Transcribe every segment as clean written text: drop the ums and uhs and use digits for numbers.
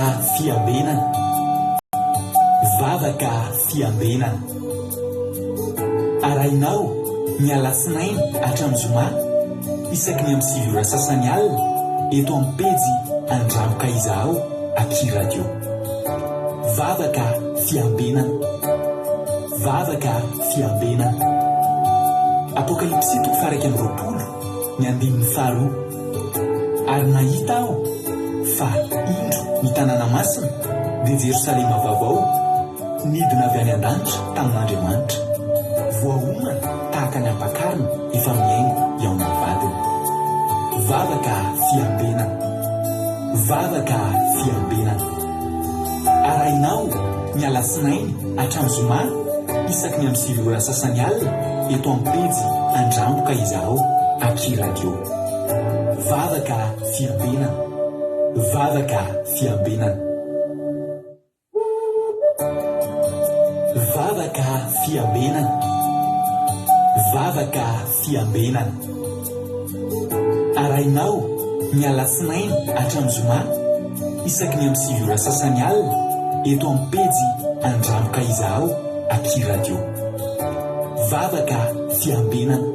Fiambenana. Vavaka fiambenana. Arahinao ny alatsinainy hatramin'ny zoma isaky ny amin'ny 9 ora sasany alina eto amin'ny pejy Andramoka Izahao aky Radio. Vavaka fiambenana. Vavaka fiambenana. Apokalypsy toko faha 21 ny andininy faharoa. Ary nahita aho fa, indro, ny tanàna masina, dia Jerosalema vaovao, nidina avy any an-danitra tamin'Andriamanitra, voaomana tahaka ny ampakarina efa mihaingo hihaona amin'ny vadiny. Vavaka fiambenana. Vavaka fiambenana. Arahinao ny alatsinainy hatramin'ny zoma isaky ny amin'ny 9 ora sasany alina eto amin'ny pejy Andramboka Izahao Aky Radio. Vavaka fiambenana. Vavaka fiambenana. Vavaka fiambenana. Vavaka fiambenana. Arahinao ny alatsinainy hatramin'ny zoma isaky ny amin'ny 9 ora sasany alina eto amin'ny pejy Andramoka Izahao aky Radio. Vavaka fiambenana.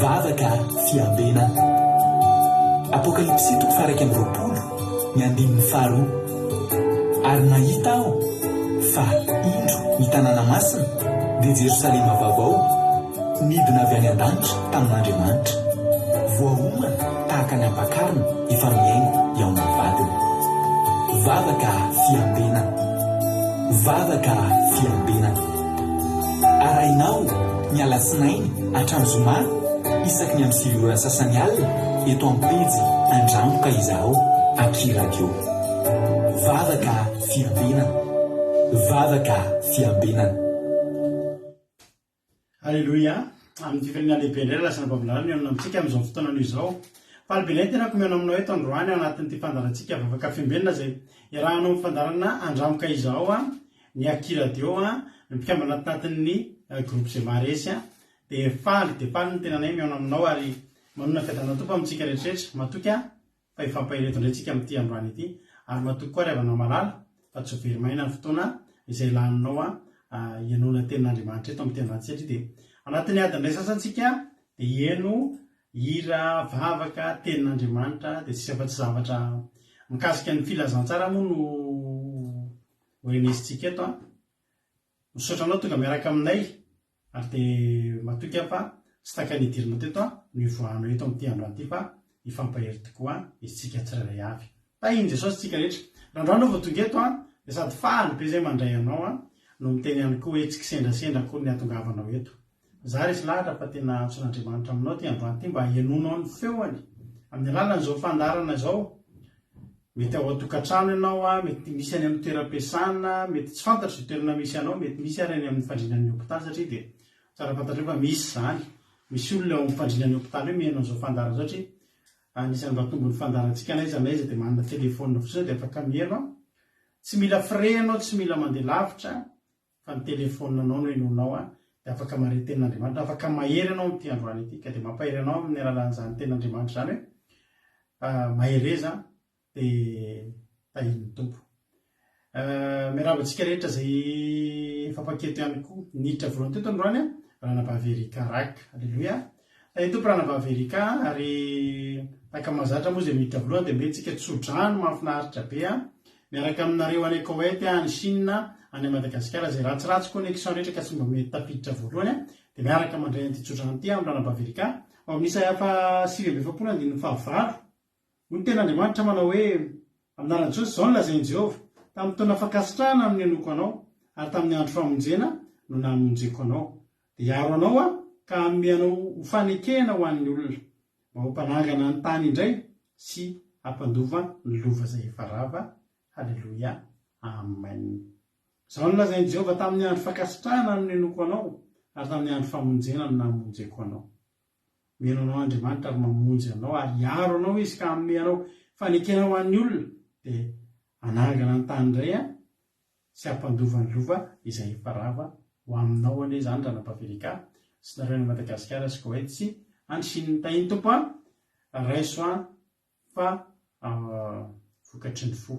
Vavaka fiambenana. Apokalypsy toko faha 21 ny andininy faharoa. Ary nahita aho fa, indro, ny tanàna masina, dia Jerosalema vaovao, nidina avy any an-danitra tamin'Andriamanitra, voaomana tahaka ny ampakarina efa mihaingo hihaona amin'ny vadiny. Vavaka fiambenana. Vavaka fiambenana. Arahinao ny alatsinainy hatramin'ny zoma isaky ny amin'ny 9 ora sasany alina eto amin'ny pejy Andramoka Izahao Aky Radio. Vavaka fiambenana. Vavaka fiambenana. Aleloia! Amin'ny fifaliana lehibe indray ry lahy sy ny mihaona amintsika amin'izao fotoana anio izao. Faly be indray ny tenako mihaona aminao eto androany ao anatin'ity fandaharantsika Vavaka Fiambenana izay iarahanao amin'ny fandaharana Andramoka Izao, ny Aky Radio, ny mpikambana anatin'ny groupe Zemaresy. Dia faly dia faly ny tenanay mihaona aminao ary manona fiadanana Tompo amintsika rehetrarehetra. Matoky aho fa hifampahery eto indray tsika amin'ity androany ity ary matoky koa ry havanao malala fa tsy ho very maina ny fotoana izay laninao hihainoana tenin'Andriamanitra eto amin'ity androany satria dia anatin'ny adiny iray sasany tsika dia hiheno hira, vavaka, tenin'Andriamanitra dia tsisy afa-tsy zavatra mikasika ny filazantsara moa no ho renesintsika eto an. Misaotra anao tonga miaraka aminay ary dia matoky aho fa tsy tahaka ny nidiranao teto no hivoahanao eto amin'ity androany ity fa hifampahery tokoa isika tsirairay avy. Tahin'i Jesosy isika rehetra. Raha androany aho vao tonga eto dia sady faly be izay mandray anao no miteny ihany koa hoe tsy kisendrasendra akory ny hahatongavanao eto. Za resy lahatra fa tena antson'Andriamanitra aminao ity androany ity mba henoinao ny feony amin'ny alalan'izao fandaharana izao. Mety ao an-tokantrano ianao, mety misy any amin'ny toeram-piasana, mety tsy fantatro izay toerana misy anao, mety misy ary any amin'ny fandrinan'ny hopitaly satria dia tsara fantatrao fa misy izany. Misy olona ao amin'ny fandrinan'ny hopitaly eo mihaino an'izao fandaharana izao satria anisan'ny mba tombon'ny fandaharantsika na aiza na aiza dia manana telefaonina fotsiny dia afaka mihaino. Tsy mila frais ianao, tsy mila mandeha lavitra fa ny telephone nao no henoinao an, dia afaka mahare tenin'Andriamanitra, afaka mahery ianao amin'ity androany ity, ka dia mampahery anao amin'ny alalan'izany tenin'Andriamanitra izany hoe mahereza dia tahian'ny Tompo. Miarahaba antsika rehetra izay efa mpaketo ihany koa. Niditra voalohany teto androany an, Ranabavy Erika Rak. Aleloia. Tahian'ny Tompo Ranabavy Erika ary tahaka mahazatra moa izay miditra voalohany dia mety tsika tso-drano mahafinaritra be an. Miaraka aminareo any Koweït, any Chine, any Madagasikara izay ratsiratsy connexion rehetra ka tsy mba mety tafiditra voalohany dia miaraka mandray an'ity tsodrano ity amin'ny Ranabavy Erika ao amin'ny Isaia faha 49 andininy fahavalo. Hoy ny tenin'Andriamanitra manao hoe, Amin'ny anaran'i Jesosy, izao no lazain'i Jehovah, Tamin'ny taona fankasitrahana no nenoiko anao, ary tamin'ny andro famonjena no namonjeko anao. Dia hiaro anao Aho ka hanome anao ho fanekena ho an'ny olona. Mba ho mpanangana ny tany indray sy hampandova ny lova izay efa rava. Haleloia. Amen. Izao no lazain'i Jehovah, Tamin'ny andro fankasitrahana no nenoiko anao, ary tamin'ny andro famonjena no namonjeko anao. Mihaino anao Andriamanitra ary mamonjy anao ary hiaro anao Izy ka hanome anao fanekena ho an'ny olona, dia hanangana ny tany indray sy hampandova ny lova izay efa rava ho aminao anie izany Ranabavy Erika sy nareo any Madagasikara sy Koweït sy any Chine. Tahin'ny Tompo an, raiso an fa vokatry ny fo.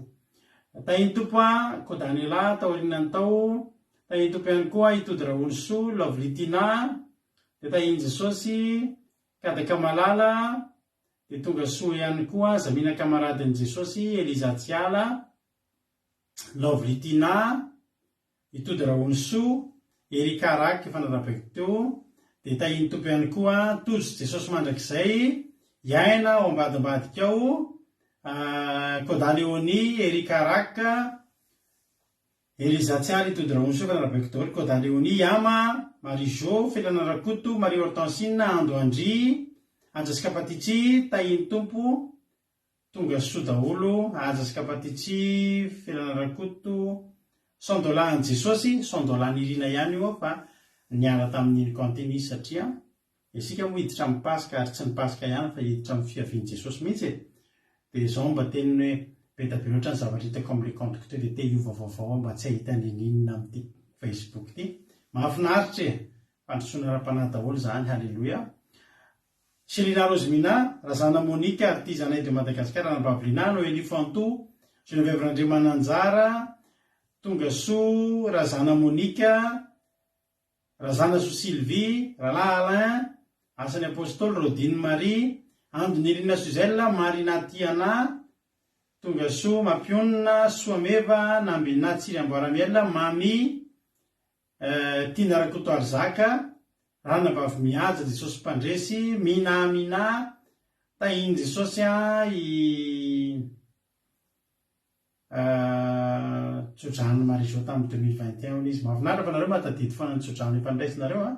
Tahin'ny Tompo a, Kodanela taorianany tao, tahin'ny Tompo ihany koa i Tody Raholisoa, Lovely Tina, dia tahin'i Jesosy, Kadaka Malala, dia tonga soa ihany koa Zamina kamaradin'i Jesosy, Eliza Tsiala, Lovely Tina, i Tody Raholisoa, Erika Rack efa narabaiko teo, dia tahin'ny Tompo ihany koa Tojo Jesosy Mandrakizay, Hiaina ao ambadimbadika ao, Koda Léonie, Erika Rack, Eliza Tsiary, Tody Raholisoa efa narabaiko daholo, Koda Léonie, Yama, Marie Jo, Felana Rakoto, Marie Hortensine, Ando Andry, Anja sy Kapatichi, Tahin'ny Tompo, Tonga soa daholo, Haja sy Kapatichi, Felana Rakoto, Cent dollars an'i Jesosy, cent dollars nirina ihany io fa niala tamin'iny compte iny izy satria isika moa hiditra amin'ny Paska ary tsy ny Paska ihany fa hiditra amin'ny fiavian'i Jesosy mihitsy e! Dia izao mba teniny hoe be da be loatra ny zavatra hitako amin'ilay compte-ko teo dia te hiova vaovao aho mba tsy hahita n'inon'inona amin'ity Facebook ity. Mahafinaritra e! Fandrosoana ara-panahy daholo izany, Haleloia! Selina Rosemina, Razana Monica, Artisanay de Madagascar, Anabavy Lina, Noelie Fanto, Geneviève Randriamananjara, Tongasoa, Razana Monica, Razanasoa Sylvie, Rahalahy Alain, Asan'ny Apostoly, Rodine Marie, Ando Nirina Suzelle, Marina Tiana, Tongasoa, Mampionona, Soameva, Nambinina Tsiry Amboaramiel, Mamy, Tiana Rakotoarizaka, Ranabavy Mihaja, Jesosy Mpandresy, Minah Minah, Tahin'i Jesosy an, i Tsodrano Marie Jo tamin'ny 2021 hono izy. Mahafinaritra fa nareo mahatadidy foana ny tsodrano efa noraisinareo an!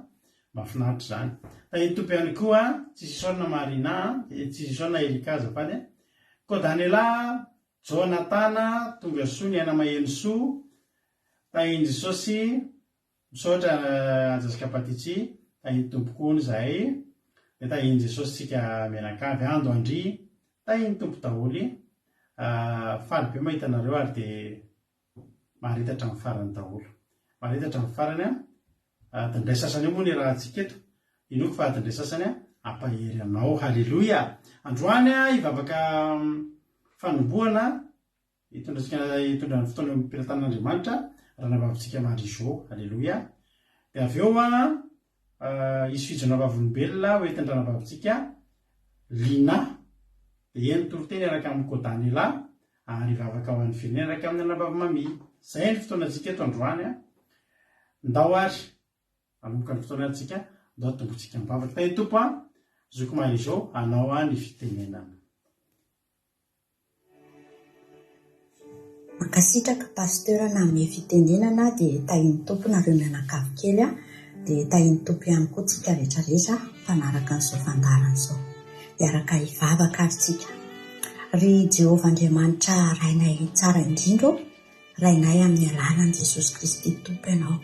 Mahafinaritra izany. Tahin'ny Tompo ihany koa, tsisy isaorana Marina an, tsisy isaorana Erika azafady an. Kodanela, Jonatana, tonga soa ny aina maheno soa, Tahin'i Jesosy, misaotra Anja sy Kapatichi, tahin'ny Tompo koa hono izahay, dia tahin'i Jesosy tsika mianakavy, Ando Andry, tahin'ny Tompo daholo, faly be mahita anareo ary dia maharita hatramin'ny farany daholo. Maharita hatramin'ny farany an, adiny iray sasany eo moa ny iarahantsika eto, inoako fa adiny iray sasany hampahery anao, haleloia! Androany hivavaka fanombohana Hitondra antsika hitondra ny fotoana eo am-pelatanan'Andriamanitra Ranabavintsika Marie Jo. Aleloia. Dia avy eo hisy fijoroana vavolombelona ho entin-dRanabavintsika Lina. Dia heno toriteny araka amin'i Kodanela ary hivavaka ho an'ny firenena araka amin'ny Anabavy Mamia. Izay ny fotoanantsika eto androany. Ndao ary hanomboka ny fotoana antsika. Ndao tombotsika mivavaka. Tahin'ny Tompo an, Zoky Marie Jo, anao ny fitenenana. Mankasitraka Pasteur nanome fitenenana dia tahin'ny Tompo nareo mianakavy kely a, dia tahin'ny Tompo ihany koa tsika rehetra rehetra mpanaraka an'izao fandaharana izao. Hiaraka hivavaka ary tsika. Ry Jehovah Andriamanitra Rainay tsara indrindra ô, Rainay amin'ny alalan'i Jesosy Kristy Tompo Ianao.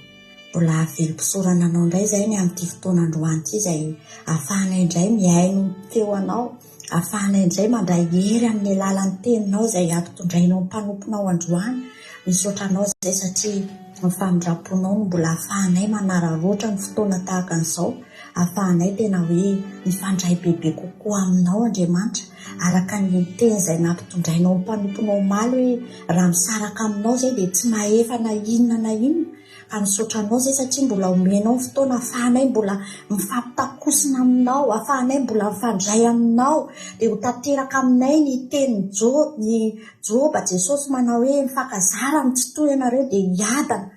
Mbola velom-pisaorana Anao indray izahay ny amin'ity fotoana androany ity izay ahafahanay indray mihaino ny feo Anao, ahafahanay indray mandray hery amin'ny alalan'ny Teninao izay ampitondrainao ny mpanomponao androany. Misaotra Anao izahay satria ny famindram-ponao no mbola ahafahanay manararaotra ny fotoana tahaka an'izao, ahafahanay tena hoe mifandray bebe kokoa Aminao Andriamanitra. Araka ny teny izay nampitondrainao ny mpanomponao omaly hoe raha misaraka aminao izay dia tsy mahefa na inona na inona, ka misaotra anao izay satria mbola omenao ny fotoana ahafahanay mbola mifampitakosina aminao, ahafahanay mbola mifandray aminao, dia ho tanteraka aminay ny tenin'i Jo, ny Joba, Jesosy manao hoe mifankazara amin'ny tsitoha ianareo dia hiadana.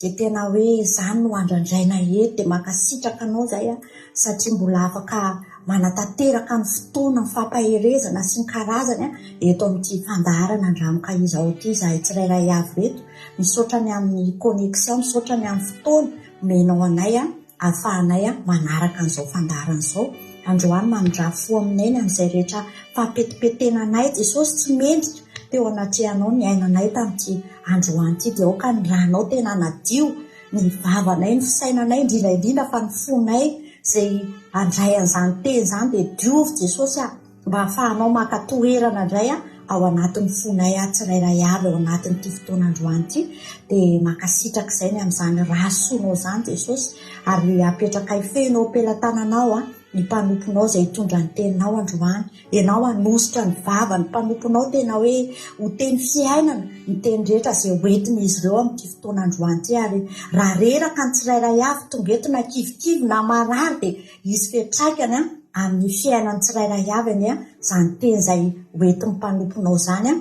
Dia tena hoe izany no andrandraina eto dia mankasitraka anao izay aho satria mbola afaka manatanteraka ny fotoana ny fampaherezana sy ny karazany eto amin'ity fandaharana Andramoka izao ity izahay tsirairay avy ireto. Misaotra ny amin'ny connexion, misaotra ny amin'ny fotoana omenao anay ahafahanay manaraka an'izao fandaharana izao. Androany mamindrà fo aminay ny amin'izay rehetra fampetipetena anay Jesosy tsy mendrika teo anatrehanao ny ainanay tamin'ity androany ity dia aoka ny rànao tena hanadio ny vavanay ny fisainanay indrindra indrindra fa ny fonay izay handray an'izany teny izany dia diovy Jesosy a! Mba hahafahanao maka toerana indray ao anatin'ny fonay tsirairay avy ao anatin'ity fotoana androany ity dia mankasitraka izay ny amin'izany rà soanao izany Jesosy ary apetrakay feno eo am-pelatananao. ny mpanomponao izay hitondra ny teninao androany. Ianao hanositra ny vavan'ny mpanomponao tena hoe ho teny fiainana ny teny rehetra izay ho entin'izy ireo amin'ity fotoana androany ity ary raha reraka ny tsirairay avy tonga eto na kivikivy na marary dia hisy fiantraikany amin'ny fiainan'ny tsirairay avy anie izany teny izay ho entin'ny mpanomponao izany.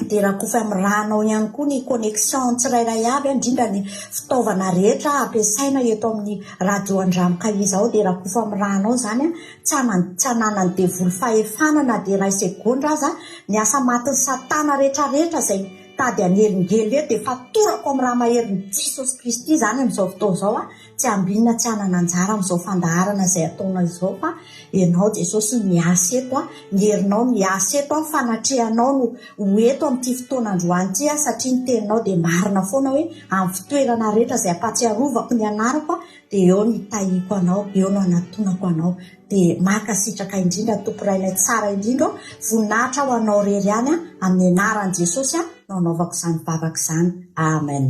Dia rakofy amin'ny rànao ihany koa ny connexion tsirairay avy, indrindra ny fitaovana rehetra ampiasaina eto amin'ny radio Andramoka izao dia rakofy amin'ny rànao izany, tsy tsy ananan'ny devoly fahefana na dia iray segondra aza, ny asa matin'i satana rehetra rehetra izay mitady hanelingelina eto dia fatorako amin'ny rà maherin'i Jesosy Kristy izany amin'izao fotoana izao. Tsy ambinina tsy hanana anjara amin'izao fandaharana izay ataonao izao fa Ianao Jesosy no miasa eto an, ny herinao no miasa eto an, ny fanatrehanao no ho eto amin'ity fotoana androany ity an, satria ny teninao dia marina foana hoe amin'ny fitoerana rehetra izay ampahatsiarovako ny anarako an, dia eo no hitahiako anao, eo no hanatonako anao. Dia mankasitraka indrindra Tompo Rainay tsara indrindra ô, voninahitra ho anao irery ihany an, amin'ny anaran'i Jesosy an, no anaovako izany vavaka izany. Amen.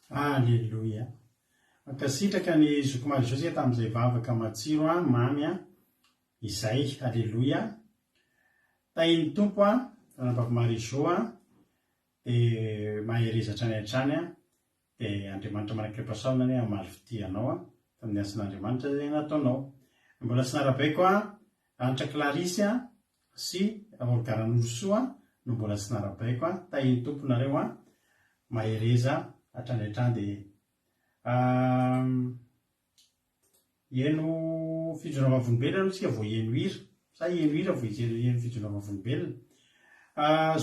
Aleloia. Mankasitraka ny zoky Marie José tamin'izay vavaka matsiro a, mamy a, izay. Aleloia. Tahin'ny Tompo a, ranabavy Marie Jo a, dia mahereza hatrany hatrany a, dia Andriamanitra manakirem-pahasoavana anie hamaly fitia anao a, tamin'ny asan'Andriamanitra izay nataonao. Mbola tsy narabaiko a, Hanitra Clarisse a, sy Olga Ranorosoa no mbola tsy narabaiko a, tahin'ny Tompo nareo a, mahereza hatrany hatrany dia heno fijoroana vavolombelona aloha tsika vao heno hira sa heno hira vao heno fijoroana vavolombelona?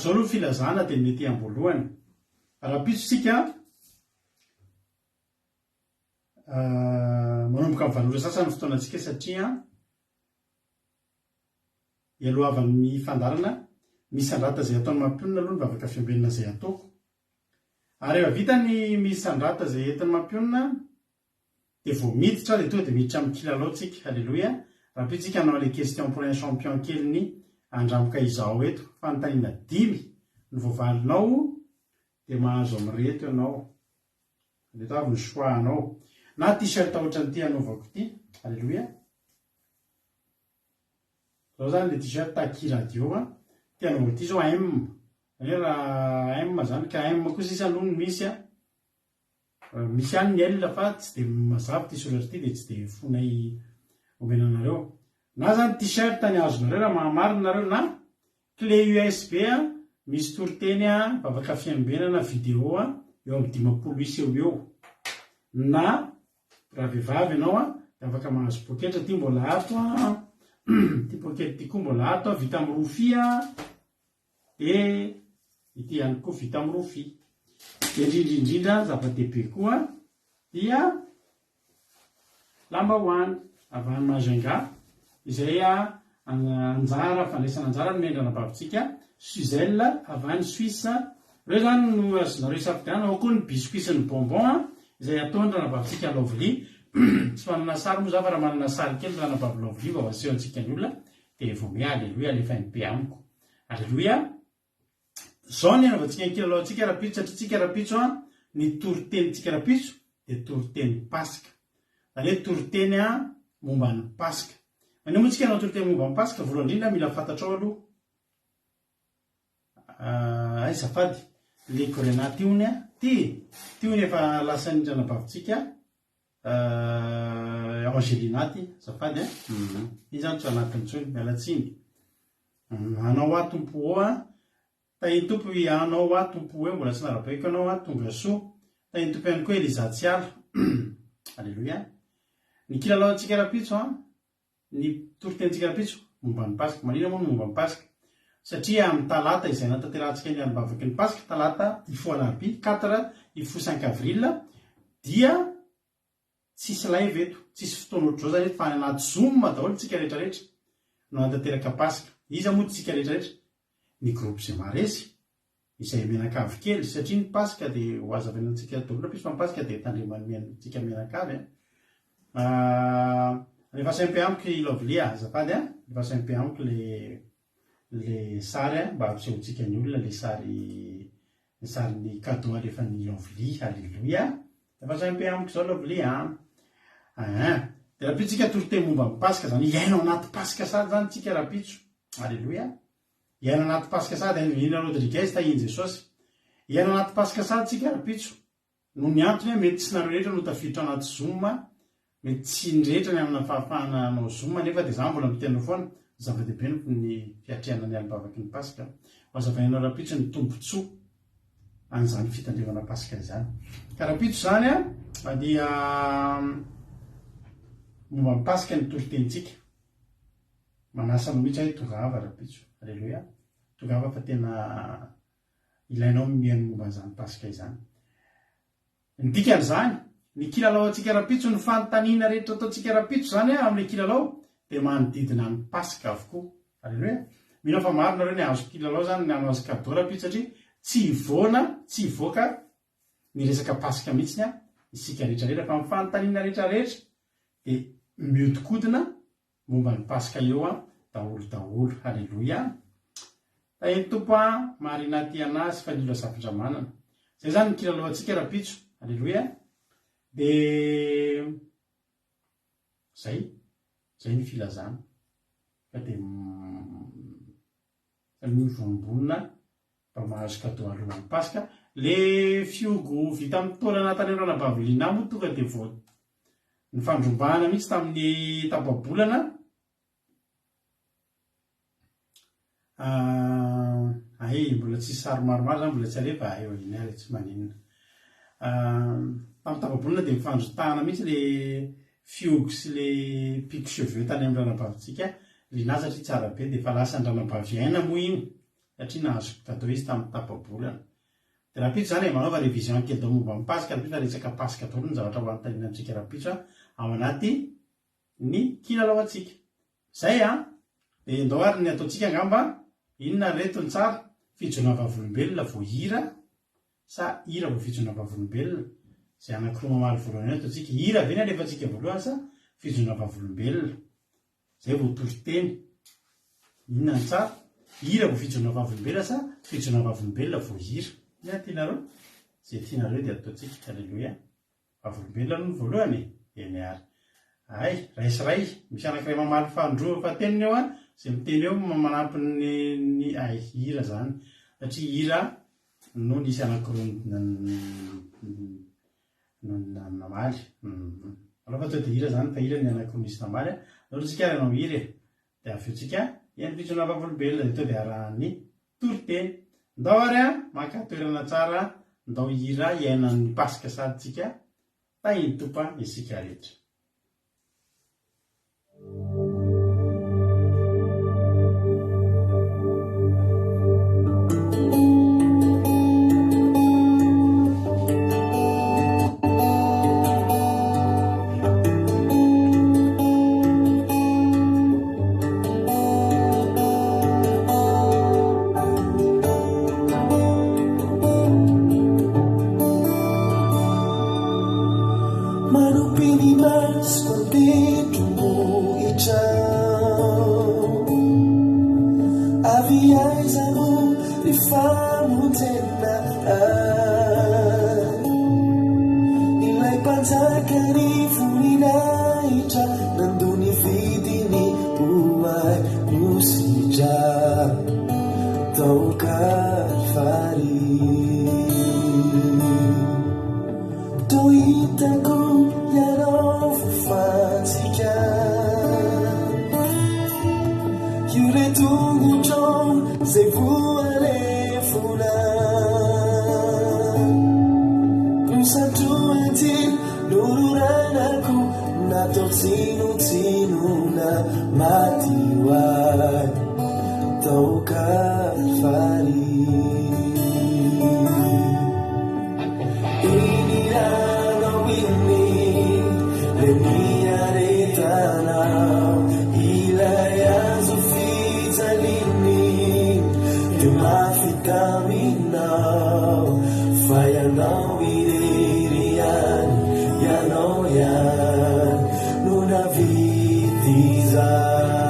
Zao aloha ny filazana dia ny ety amboalohany rahampitso tsika manomboka amin'ny valo ora sasany ny fotoanantsika satria Ialohavan'ny fandaharana, misandrata izay ataon'ny mampionona aloha ny vavaka fiambenana izay ataoko. Ary rehefa vita ny misandrata izay entin'ny mampionona, dia vao miditra dia tonga dia miditra amin'ny kilalao tsika. Aleloia. Rahampitso tsika hanao ilay question pour un champion kelin'ny Andramoka Izao eto. Fanontaniana dimy no voavalinao dia mahazo amin'ireto ianao. Ireto avy ny choix anao. Na t-shirt ohatran'ity anaovako ity. Aleloia. Zao zany le t-shirt Taki radio a, ty anaovako ity zao M, zany hoe raha M zany ka M koa sisa aloha no misy a, misy ihany ny L fa tsy de mazava ity soratra ity de tsy de fonay omena anareo. Na zany t-shirt ny azonareo raha mahamarina nareo na clé USB a, misy toriteny a, vavaka fiambenana, vidéo a, eo amin'ny 50 isa eo ho eo. Na Raha vehivavy ianao a, dia afaka mahazo poketra, ity mbola ato a, ity poketra ity koa mbola ato a, vita amin'ny rofia, dia ity ihany koa vita amin'ny rofia. Dia indrindra indrindra zava-dehibe koa dia lambahoany avy any Majunga izay anjara fandraisana anjara nomena ranabavintsika Suzelle avy any Suisse. Ireo izany no azonareo isafidianana, ao koa ny biscuit sy ny bonbon izay ataon'ny ranabavintsika Lovely. Tsy manana sary moa za fa raha manana sary kely ranabavy Lovely vao asehontsika ny olona dia vao miha aleloia alefa MP amiko. Aleloia. Izao ny anaovantsika ny kilalaontsika rahampitso satria tsika rahampitso an, ny toritenintsika rahampitso dia toriteny Paska. Izany hoe toriteny momba ny Paska. Maninona moa tsika hanao toriteny momba ny Paska? Voalohany indrindra mila fantatrao aloha Ay azafady, le grenat ty hono a, ty e, ty hono efa lasan'ny ranabavintsika Angelina ty, azafady a, iny zany tsy ao anatiny intsony, miala tsiny. Anao aho Tompo ô a, tahin'ny Tompo ianao aho Tompo ô, mbola tsy narabaiko anao aho, tonga soa. Tahin'ny Tompo ihany koa Eliza Tsiala. Aleloia. Ny kilalao antsika rahampitso an, ny toritenintsika rahampitso momba ny Paska. Manina moa ny momba ny Paska? Satria amin'ny talata izay anatanterahantsika ny alim-bavaky ny Paska, talata hifoha alarobia, quatre hifoha cinq avril, dia Tsisy live eto, tsisy fotoana ohatr'izao zany eto fa any anaty zoom daholo tsika rehetra rehetra no hanatanteraka paska. Iza moa tsika rehetra rehetra? Ny groupe izay maharesy, izay mianakavy kely satria ny paska dia ho hazavaina antsika daholo rahampitso fa ny paska dia tandreman'ny tsika mianakavy a. Alefaso MP amiko i Lovely a, azafady a, alefaso MP amiko le le sary a, mba hampisehoantsika ny olona le sary ny sarin'ny cadeau alefan'i Lovely, Alléluia. Efa tsy MP amiko izao Lovely a. Ahin. Dia rahampitso tsika toriteny momba ny Paska izany, hiaina ao anaty Paska sady izany tsika rahampitso. Aleloia. Hiaina anaty Paska sady, Nina Rodriguez tahian'i Jesosy. Hiaina anaty Paska sady tsika rahampitso. Noho ny antony hoe mety tsy nareo rehetra no tafiditra anaty zoom, mety tsy ny rehetra ny hanana fahafahana hanao zoom nefa dia za mbola miteny foana, ny zava-dehibe ny ny fiatrehana ny alim-bavaky ny Paska. Ho hazavainao rahampitso ny tombontsoa an'izany fitandremana Paska izany. Ka rahampitso izany dia momba ny Paska ny toritenintsika. Manasa anao mihitsy aho hoe tongava rahampitso. Aleloia. Tongava fa tena ilainao ny mihaino momba an'izany Paska izany. Ny dikan'izany, ny kilalao antsika rahampitso, ny fanontaniana rehetra ataontsika rahampitso izany amin'ilay kilalao dia manodidina ny Paska avokoa. Aleloia. Mino aho fa maro nareo ny hahazo kilalao izany, ny hanao azy cadeau rahampitso satria tsy hivoana, tsy hivoaka ny resaka Paska mihitsiny isika rehetra rehetra fa ny fanontaniana rehetra rehetra dia mihodinkodina momba ny paska eo an daholo daholo haleloia tahin'ny Tompo an Marina Tiana sy Fanilo Razafindramanana zay zany ny kilalao antsika rapitso haleloia de zay zay ny filazana fa de Mivonimbonina mba mahazo cadeau alohan'ny paska. Le fihogo vita amin'ny taolana tany amin'ny ranabavy Lina moa tonga dia vao nifandrombahana mihitsy tamin'ny tapa-bolana. Hay, mbola tsisy sary maromaro zany mbola tsy alefa, hay iny ary tsy maninona. Tamin'ny tapa-bolana dia nifandrotahana mihitsy le fihogo sy le pique cheveux tany amin'ny ranabavintsika Lina satria tsara be dia efa lasan'ny ranabavy Aina moa iny satria nahazo cadeau izy tamin'ny tapa-bolana. Dia rahampitso izany e, manaova révision kely daholo momba ny Paska rahampitso fa resaka Paska daholo ny zavatra ho anontaniana amintsika rahampitso ao anaty ny kilalao antsika. Zay an! Dia ndao ary ny ataontsika angamba, inona ry reto ny tsara? Fijoana vavolombelona vao hira sa hira vao fijoana vavolombelona? Izay anankiroa mamaly voalohany eo ataontsika, hira ve ny alefantsika voalohany sa fijoana vavolombelona? Izay vao toriteny. Inona ny tsara? Hira vao fijoana vavolombelona sa fijoana vavolombelona vao hira? Inona tianareo? Izay tianareo dia ataontsika. Aleloia. Vavolombelona aloha ny voalohany e! Eny ary. Hay, ray sy ray, misy anankiray mamaly fahandroa fahatelony eo an, izay miteny eo manampy ny ny hay, hira izany. Satria hira no nisy anankiroa no namaly. Aleo fa tonga dia hira izany fa hira ny anankiroa nisy namaly an. Aleo aloha tsika ary hanao hira e. Dia avy eo tsika hihaino fijoroana vavolombelona dia tonga dia arahan'ny Toriteny. Ndao ary an, maka toerana tsara, ndao hihira hiainan'ny Paska sady tsika, tahin'ny Tompo an isika rehetra. Manopy ny masoko an-tendrombohitra Avy aiza moa ny famonjena ahy Ilay mpanjaka ny voninahitra Nandoa ny vidiny ho ahy Nosidra tao Kalvary Toa hitako ianao voafantsika Io ilay tongotrao izay voalefona Nosatrohantsy Nororanako natao tsinontsinona maty ho ahy tao Kalvary. Iny ranao iny le niaretanao ilay hazo fijaliany teo mafy taminao fa ianao irery ihany, ianao ihany no nahavita izany.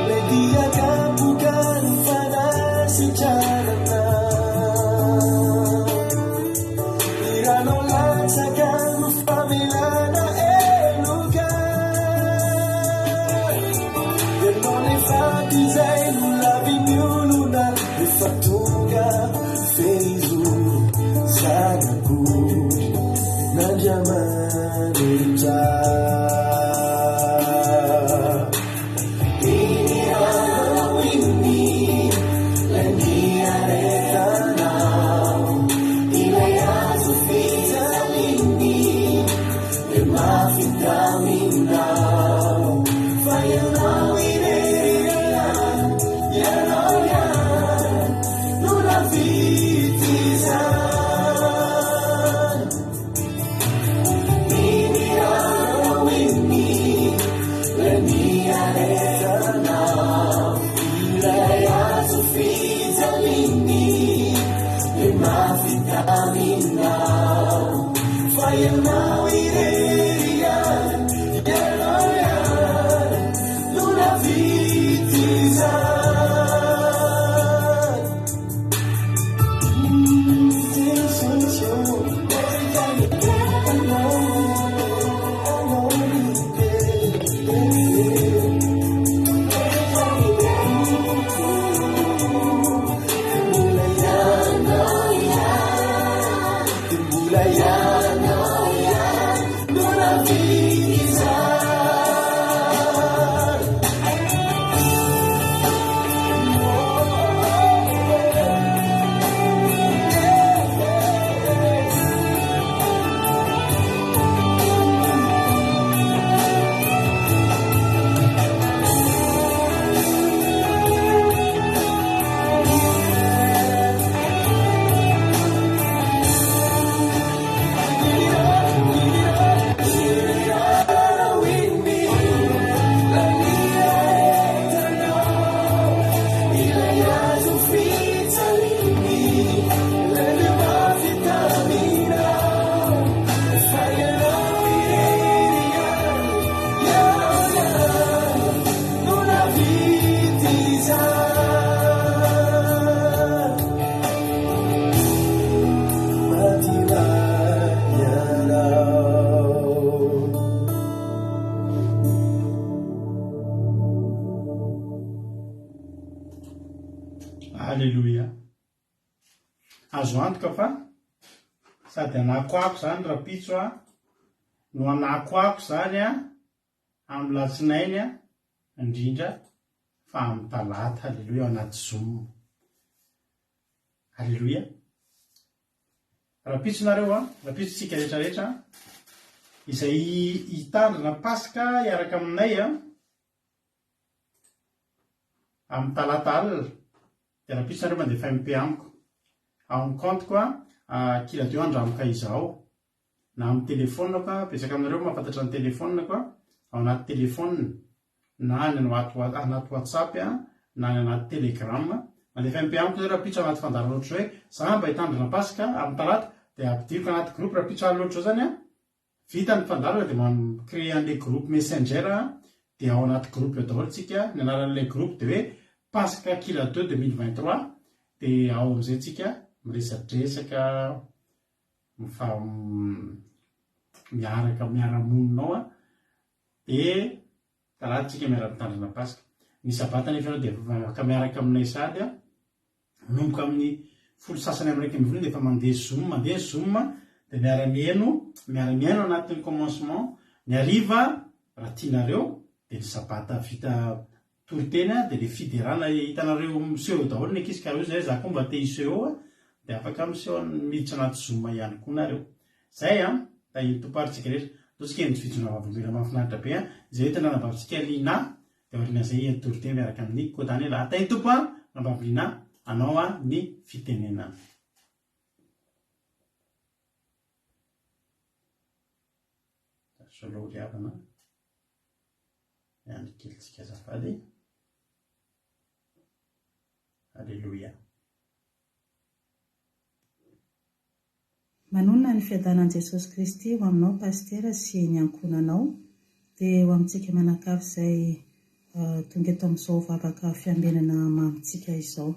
Ilay dia kapoka ny fanasitranana. izay nolavin'ny olona rehefa tonga fehizoro zanako n'Andriamanitra. Iny anao iny ilay niaretanao, ilay hazo fijaliany dia mafy taminao, fa ianao irery ihany, ianao ihany no nahavita izany. Iny anao iny ilay niaretanao, ilay hazo fijaliany dia mafy taminao, fa ianao irery ihany, ianao ihany no nahavita izany. Aleloia. Azo antoka fa sady hanakoako izany rahampitso a, no hanakoako izany a, amin'ny latsinainy a, indrindra fa amin'ny talata. Aleloia, ao anaty zoom. Aleloia. Rahampitso nareo a, rahampitso tsika rehetra rehetra izay hitandrina Paska hiaraka aminay a, Amin'ny talata alina dia rahampitso nareo mandefa MP amiko. Ao amin'ny compte-ko a, kiladio andramoka izaho. Na amin'ny téléphone-ko a, betsaka aminareo mahafantatra ny téléphone-ko a, ao anaty téléphone na any anaty WhatsApp a, na any anaty Telegram. Mandefa MP amiko nareo rahampitso anaty fandaharana ohatr'izao hoe za mba hitandrina Paska amin'ny talata dia ampidiriko anaty groupe rahampitso alina ohatr'izao zany a. Vita ny fandaharana dia mi-créer an'ilay groupe messenger dia ao anaty groupe eo daholo tsika, ny anaran'ilay groupe dia hoe Paska kila deux 2023 dia ao amin'izay tsika miresadresaka, mifa miaraka miara-monina ao dia talata tsika miara-mitandrina Paska. Ny sabata anefa ianao dia afaka miaraka aminay sahady Manomboka amin'ny folo sasany amin'ny 11 dia efa mandeha zoom, mandeha zoom dia miara-mihaino, miara-mihaino anatin'ny commencement. Ny hariva raha tianareo dia ny sabata vita toriteny dia le fiderana hitanareo miseho eo daholo ny ankizy ka hoy zay za koa mba te hiseho eo dia afaka miseho miditra anaty zoom ihany koa nareo. Zay an, tahin'ny Tompo ary tsika rehetra. Ndao tsika heno fijoroana vavolombelona mahafinaritra be an, izay entina anabavintsika Lina Dia aorian'izay hihaino toriteny miaraka amin'i Kodanela. Atain'ny Tompo an, Rambavy Lina, anao an ny fitenenana. Solo ry havana. Miandry kely tsika azafady. Alléluia. Manonona ny fiadanan'i Jesosy Kristy ho aminao Pasitera sy ny ankohonanao, dia ho amintsika manakavy izay tonga eto amin'izao vavaka fiambenana mamintsika izao.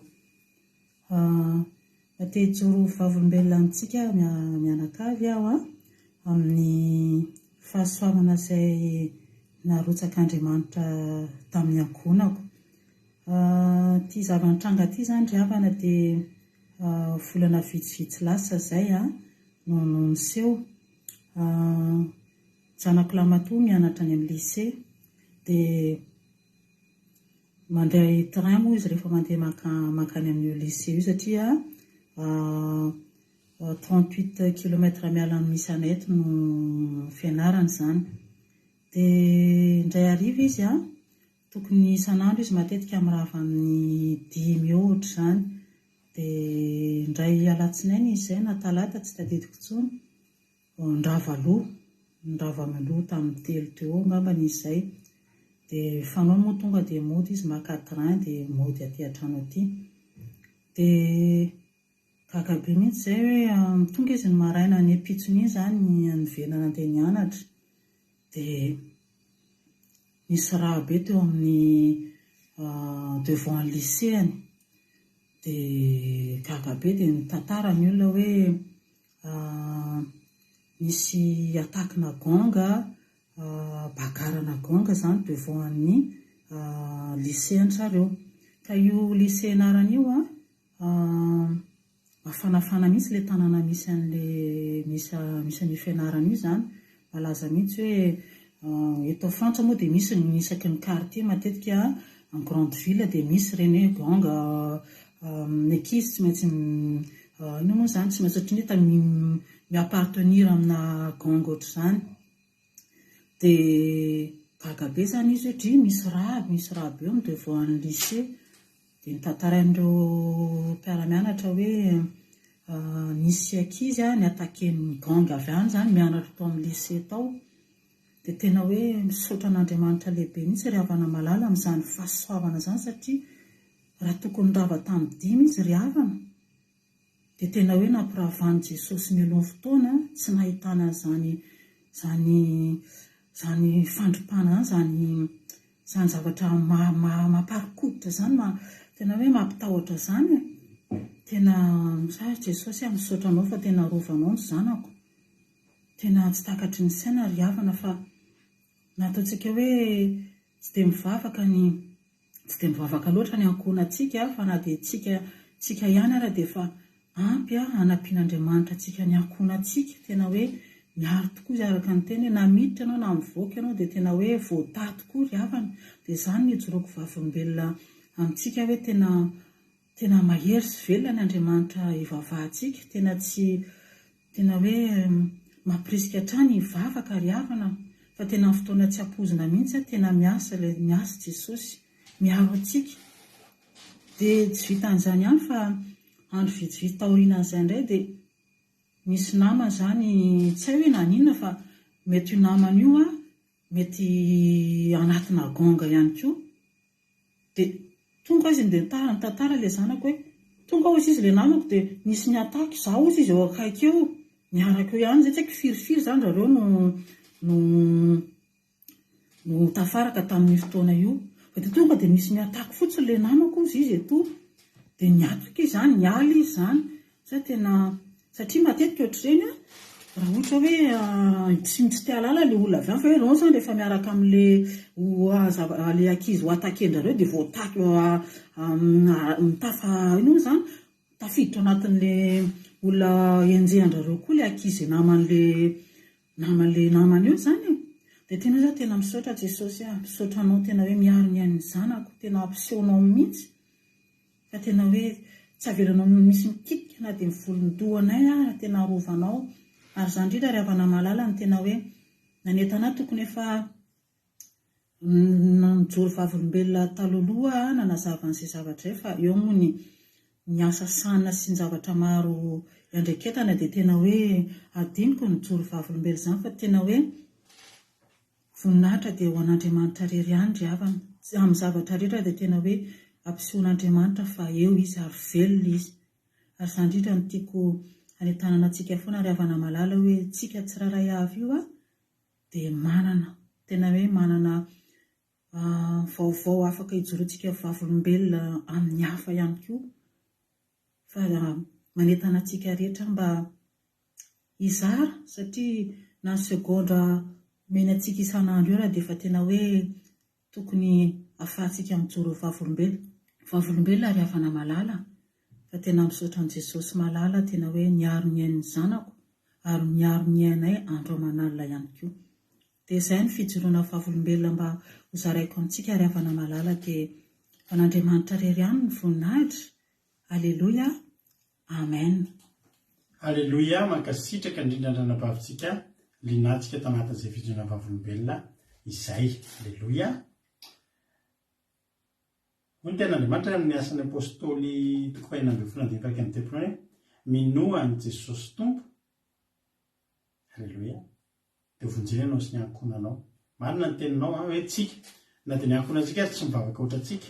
Te hijoro ho vavolombelona amintsika mianakavy aho amin'ny fahasoavana izay narotsak'Andriamanitra tamin'ny ankohonako. Ity zava-nitranga ity izany ry havana dia volana vitsivitsy lasa izay no niseho. Zanako lahimatoa mianatra any amin'ny lycée dia mandeha train moa izy rehefa mandeha mankany amin'io lycée io satria 38 kilomètre miala amin'ny misy anay eto no fianarany izany. Dia indray hariva izy an, tokony isan'andro izy matetika mirava amin'ny dimy eo ohatr'izany. Dia indray alatsinainy izy izay na talata tsy tadidiko intsony, nirava aloha, nirava aloha tamin'ny telo teo eo angambany izy izay. Dia fanao moa tonga dia mody izy maka train dia mody aty an-trano aty. Dia Gaga be mihitsy izay hoe tonga izy ny maraina ny ampitson'iny izany niverina nandeha nianatra dia nisy rà be teo amin'ny devant ny lycée-ny dia gaga be dia nitantara ny olona hoe nisy attaque-na gang, bagarre-na gang izany devant ny lycée-ndry zareo. Ka io lycée anarany io an, Mafanafana mihitsy ilay tanàna misy an'ilay misy misy an'io fianarana io izany. Malaza mihitsy hoe eto Frantsa moa dia misy ny isaky ny quartier matetika en grande ville dia misy ireny hoe gang ny ankizy tsy maintsy inona moa izany tsy maintsy ohatran'ny hoe mi-appartenir amina gang ohatr'izany. Dia gaga be izany izy hoe dry misy rà, misy rà be eo amin'ny devant an'ny lycée. Dia notantarain'ireo mpiara-mianatra hoe nisy ankizy ni-attaquer-n'ny gang avy any izany mianatra tao amin'ny lycée tao. Dia tena hoe misaotra an'Andriamanitra lehibe mihitsy ry havana malala amin'izany fahasoavana izany satria raha tokony nirava tamin'ny dimy izy ry havana Dia tena hoe nampiravan'i Jesosy mialoha ny fotoana, tsy nahitana an'izany izany izany fandripahana izany, izany izany zavatra maha maha mamparikoditra izany, maha tena hoe mampitahotra izany e! Tena hay Jesosy aho misaotra anao fa tena arovanao ny zanako. Tena tsy takatry ny saina ry havana fa na ataontsika hoe tsy dia mivavaka ny Tsy dia mivavaka loatra ny ankohonantsika fa na dia tsika tsika ihany ara dia efa ampy hanampian'Andriamanitra antsika ny ankohonantsika, tena hoe miaro tokoa izy araka ny teny hoe na miditra ianao na mivoaka ianao dia tena hoe voatahy tokoa ry havana, dia izany no ijoroako vavolombelona amintsika hoe tena Tena mahery sy velona ny Andriamanitra ivavahantsika, tena tsy tena hoe mampirisika hatrany hivavaka ry havana fa tena amin'ny fotoana tsy ampoizina mihitsy tena miasa ilay miasa Jesosy miaro antsika. Dia tsy vitan'izany ihany fa andro vitsivitsy taorianan'izay indray dia nisy namana izany tsy hay hoe naninona fa mety io namana io mety anatina gang ihany koa. Dia tonga izy dia nitara nitantara ilay zanako hoe tonga hozy izy ilay namako dia nisy ni-attaque izaho hozy izy eo akaiky eo, niaraka eo ihany izay tsy haiko firifiry izany zareo no no no tafaraka tamin'io fotoana io. Fa dia tonga dia nisy ni-attaque fotsiny ilay namako hozy izy etoa. Dia niatoka izy izany, niala izy izany. Sa tena, satria matetika ohatr'ireny an, raha ohatra hoe tsy tsy te hahalala ilay olona avy any fa hoe ireo zany rehefa miaraka amin'ilay ilay ankizy ho attaquer-ndrareo dia voataky mitafa inona moa izany, tafiditra ao anatin'ilay olona enjehan-drareo koa ilay ankizy naman'ilay naman'ilay namany eo izany e. Dia tena hoe za tena misaotra Jesosy a, misaotra anao tena hoe miaro ny ain'ny zanako, tena ampisehonao mihitsy. Fa tena hoe tsy avelanao misy mikitika na dia ny volon-dohanay ara tena arovanao. Ary izany indrindra ry havana malala no tena hoe nanentana ahy tokony efa nijoro vavolombelona talohaloha aho nanazava an'izay zavatra izay fa eo moa ny ny asa sahanina sy ny zavatra maro iandraiketana dia tena hoe adinoko ny nijoro vavolombelona izany fa tena hoe Voninahitra dia ho an'Andriamanitra irery ihany ry havana. Amin'ny zavatra rehetra dia tena hoe ampisehoan'Andriamanitra fa eo Izy ary velona Izy. Ary izany indrindra no tiako hanentanana antsika foana ry havana malala hoe tsika tsirairay avy io dia manana, tena hoe manana vaovao afaka hijoroantsika vavolombelona amin'ny hafa ihany koa. Fa manentana antsika rehetra mba hizara satria na ny segondra omeny antsika isan'andro eo ary dia efa tena hoe tokony ahafahantsika mijoro ho vavolombelona. Vavolombelona ry havana malala fa tena misaotra an'i Jesosy malala tena hoe niaro ny ain'ny zanako ary miaro ny ainay andro aman'alina ihany koa. Dia izay ny fijoroana vavolombelona mba ho zaraiko amintsika ry havana malala dia ho an'Andriamanitra irery ihany ny voninahitra. Aleloia. Amen. Aleloia, mankasitraka indrindra ny ranabavintsika Linatsika tanatin'izay fijoroana vavolombelona izay. Aleloia. Hoy ny Tenin'Andriamanitra any amin'ny Asan'ny Apostoly toko fahenina ambinifolo andininy faha 31 hoe, Minoa an'i Jesosy Tompo, Aleloia, dia hovonjena ianao sy ny ankohonanao. Marina ny teninao an, hoe tsika, na dia ny ankohonantsika aza tsy mivavaka ohatrantsika,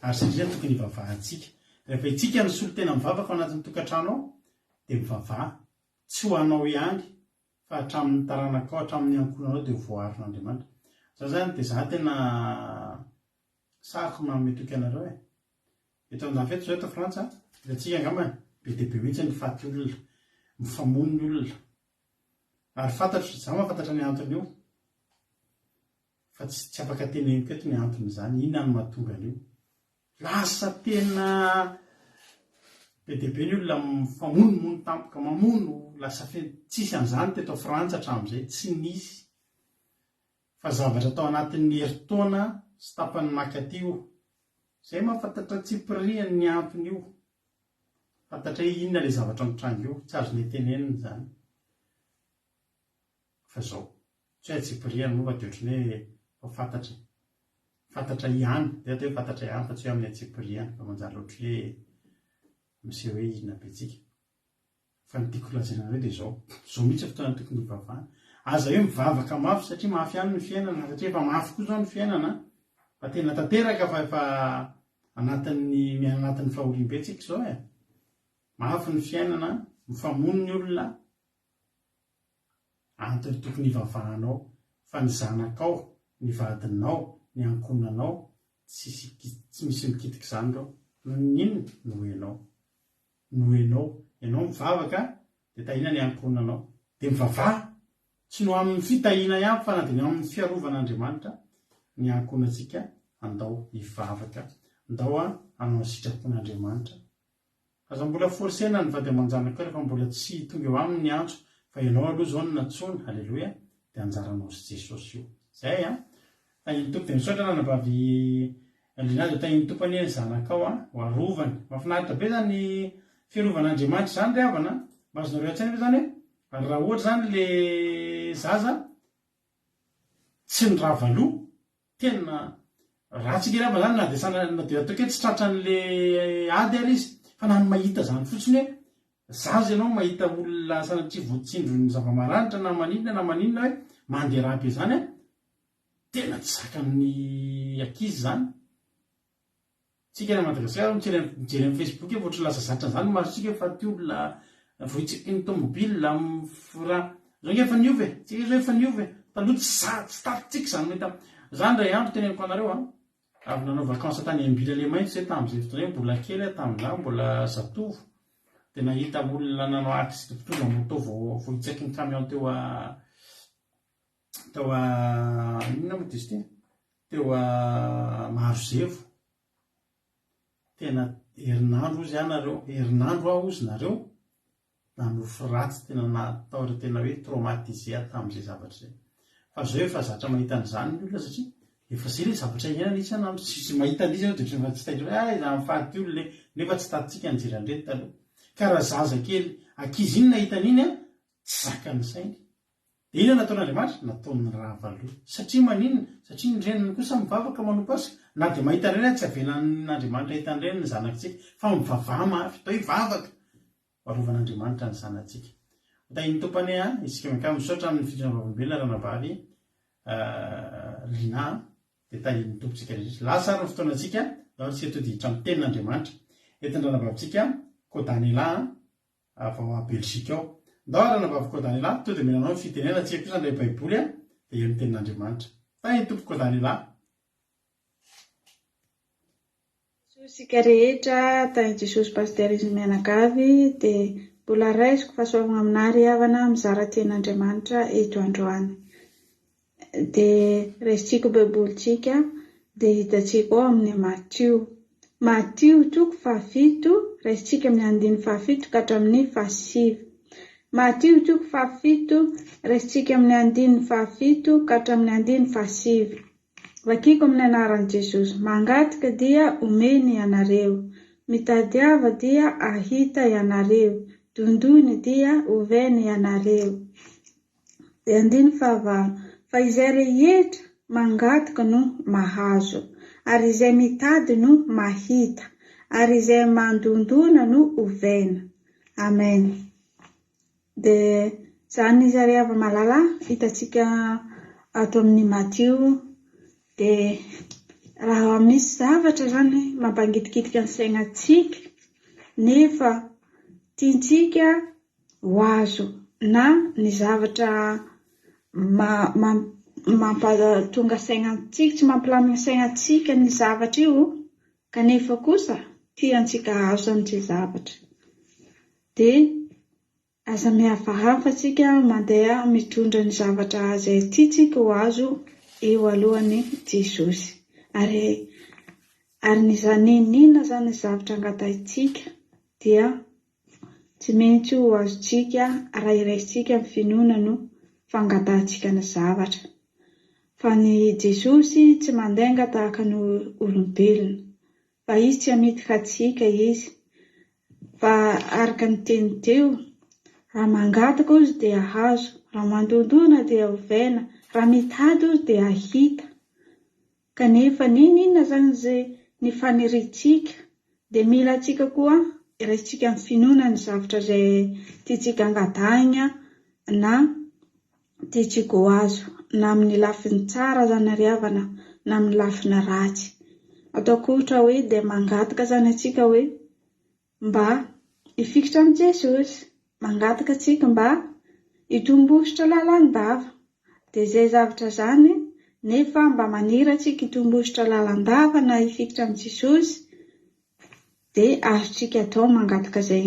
ary satria tokony hivavahantsika. Rehefa itsika no solontena mivavaka ao anatin'ny tokantrano ao, dia mivavaha, tsy ho anao ihany, fa hatramin'ny taranakao, hatramin'ny ankohonanao dia ho voaaron'Andriamanitra. Za zany dia za tena sahiko manome toky anareo e. Eto andafy eto zao eto Frantsa, hitantsika angamba be dia be mihitsy ny faty olona, mifamono ny olona. Ary fantatro, za mahafantatra ny anton'io, fa tsy tsy afaka teneniko eto ny anton'izany, inona no mahatonga an'io. Lasa tena be dia be ny olona mifamonomono tampoka, mamono, lasa feno, tsisy an'izany teto Frantsa hatramin'izay, tsy nisy. Fa zavatra tao anatin'ny herintaona sy tapany nakaty io. Izay mahafantatra antsipiriany ny anton'io. Fantatra hoe inona ilay zavatra mitranga io, tsy azonay tenenina izany. Fa izao. Tsy hoe antsipiriany moa fa dia ohatran'ny hoe efa fantatra e. Fantatra ihany, dia atao hoe fantatra ihany fa tsy hoe amin'ny antsipiriany fa manjary ohatry hoe miseho hoe inona be tsika. Fa ny tiako lazaina anareo dia izao, izao mihitsy ny fotoana tokony hivavahana. Aza hoe mivavaka mafy satria mafy ihany ny fiainana, satria efa mafy koa izao ny fiainana, fa tena tanteraka fa efa anatin'ny miaina anatin'ny fahoriam-be tsika izao e. Mafy ny fiainana, mifamono ny olona, Antony tokony hivavahanao fa ny zanakao, ny vadinao, ny ankohonanao tsisy tsy misy mikitika izany ireo. Noho ny inona? Noho ianao. Noho ianao. Ianao mivavaka dia tahiana ny ankohonanao. Dia mivavaha, tsy noho amin'ny fitahiana ihany fa na dia ny amin'ny fiarovan'Andriamanitra ny ankohonantsika, andao hivavaka, ndao hanao ny sitrapon'Andriamanitra. Aza mbola forcer-na ny vady aman-janakao rehefa mbola tsy tonga eo aminy ny antso fa ianao aloha izao no nantsoina, aleloia, dia anjaranao sy Jesosy io. Zay an! Tahin'ny Tompo dia misaotra ranabavy Lina dia tahin'ny Tompo anie ny zanakao an, ho arovany. Mahafinaritra be zany fiarovan'Andriamanitra izany ry havana an! Mba azonareo an-tsaina ve zany hoe raha ohatra izany le zaza tsy nirava loha Tena ratsy nge rava zany na dia sana na dia ataoko hoe tsy tratran'le ady ary izy fa na ny mahita zany fotsiny hoe zaza ianao mahita olona sanatria voatsindron'ny zava-maranitra na maninona na maninona hoe mandeha ra be zany an, tena tsy zakan'ny ankizy zany. Tsika any Madagasikara mijery mijery amin'ny Facebook efa ohatry lasa zatra an'izany ny masontsika hoe faty olona voitsiky ny tomobile raha zao nge efa niova e, tsika zao efa niova e, taloha tsy za tsy tatitsika izany mahita za indray andro teneniko anareo an, avy nanao vacances tany Ambila Lemaitso zay tamin'izay fotoana izay mbola kely aho tamin'izaho mbola zatovo dia nahita olona nanao accident mpitondra moto vao voitsaky ny camion teo a tao a inona moa izy ity teo a Marozevo tena herinandro ozy aho nareo herinandro aho ozy nareo nanofy ratsy tena natahotra tena hoe traumatisé aho tamin'izay zavatra izay fa zao efa zatra mahita an'izany ny olona satria efa zay le zavatra iainana isan'andro tsisy mahita an'izy ianao dia ohatran'ny efa tsy taitra hoe ah izany faty olona e nefa tsy tatintsika nijery an'ireny taloha ka raha zaza kely ankizy iny nahita an'iny an tsy zakan'ny sainy Dia inona nataon'Andriamanitra? Nataony rava aloha. Satria maninona? Satria ny reniny kosa mivavaka manompo Azy. Na dia mahita an'ireny aza tsy avelan'Andriamanitra hahita an'ireny ny zanakitsika. Fa mivavaha mafy. Atao hoe vavaka. Ho arovan'Andriamanitra ny zanatsika. Ho tahin'ny Tompo anie isika mianakavy. Misaotra amin'ny fitondrana vavolombelona ranabavy Lina. Dia tahin'ny Tompo tsika rehetra. Lasa ary ny fotoanantsika. Ndao isika tody hiditra amin'ny tenin'Andriamanitra. Entin-dranabavintsika Kodanela. Avy ao Belgique ao. Ndao ary anabavy Kodanila, to dia omena anao ny fitenenana, tsika kosa handray baiboly a, dia heno ny tenin'Andriamanitra. Tahin'ny Tompo Kodanila. Jesosy isika rehetra, tahin'i Jesosy Pasteur izy mianakavy, dia mbola raisiko fahasoavagna aminà ry havana mizara tenin'Andriamanitra eto androany. Dia raisintsika baibolintsika dia hitantsika ao amin'ny Matio. Matio toko fahafito, raisintsika amin'ny andininy fahafito ka hatramin'ny fahasivy. Matio toko fahafito, raisintsika amin'ny andininy fahafito ka hatramin'ny andininy fahasivy. Vakiko amin'ny anaran'i Jesosy. Mangataka dia omeny ianareo. Mitadiava dia hahita ianareo. Dondony dia oveny ianareo. Dia andininy fahavalo, Fa izay rehetra mangataka no mahazo, ary izay mitady no mahita, ary izay mandondona no ovena. Amen. Dia izany izy ary hava-malala hitantsika ato amin'ny Matio. Dia raha misy zavatra izany mampangitikitika ny sainantsika nefa tiantsika ho azo na ny zavatra mampatonga saina antsika, tsy mampilamina saina antsika ny zavatra io kanefa kosa tiantsika hahazo izany ilay zavatra. Dia aza mihafahafa tsika mandeha mitondra ny zavatra izay tiantsika ho azo eo alohan'i Jesosy. Ary ary ny n'inon'inona izany ny zavatra angatahintsika dia tsy maintsy ho azontsika raha iraisintsika ny finoana no fangatahantsika ny zavatra. Fa ny Jesosy tsy mandainga tahaka ny olombelona. Fa Izy tsy hamitaka antsika Izy. Fa araka ny teny teo, raha mangataka ozy dia hahazo, raha mandondona dia hovaina, raha mitady ozy dia hahita. Kanefa n'inon'inona izany izay ny faniriantsika dia mila antsika koa raisintsika amin'ny finoana ny zavatra izay tiantsika angatahina na tiantsika ho azo, na amin'ny lafiny tsara izany ry havana na amin'ny lafiny ratsy. Ataoko ohatra hoe dia mangataka izany antsika hoe mba hifikitra amin'i Jesosy, mangataka antsika mba hitombosotra lalandava. Dia izay zavatra izany nefa mba maniry antsika hitombosotra lalandava na hifikitra amin'i Jesosy dia azontsika atao mangataka izay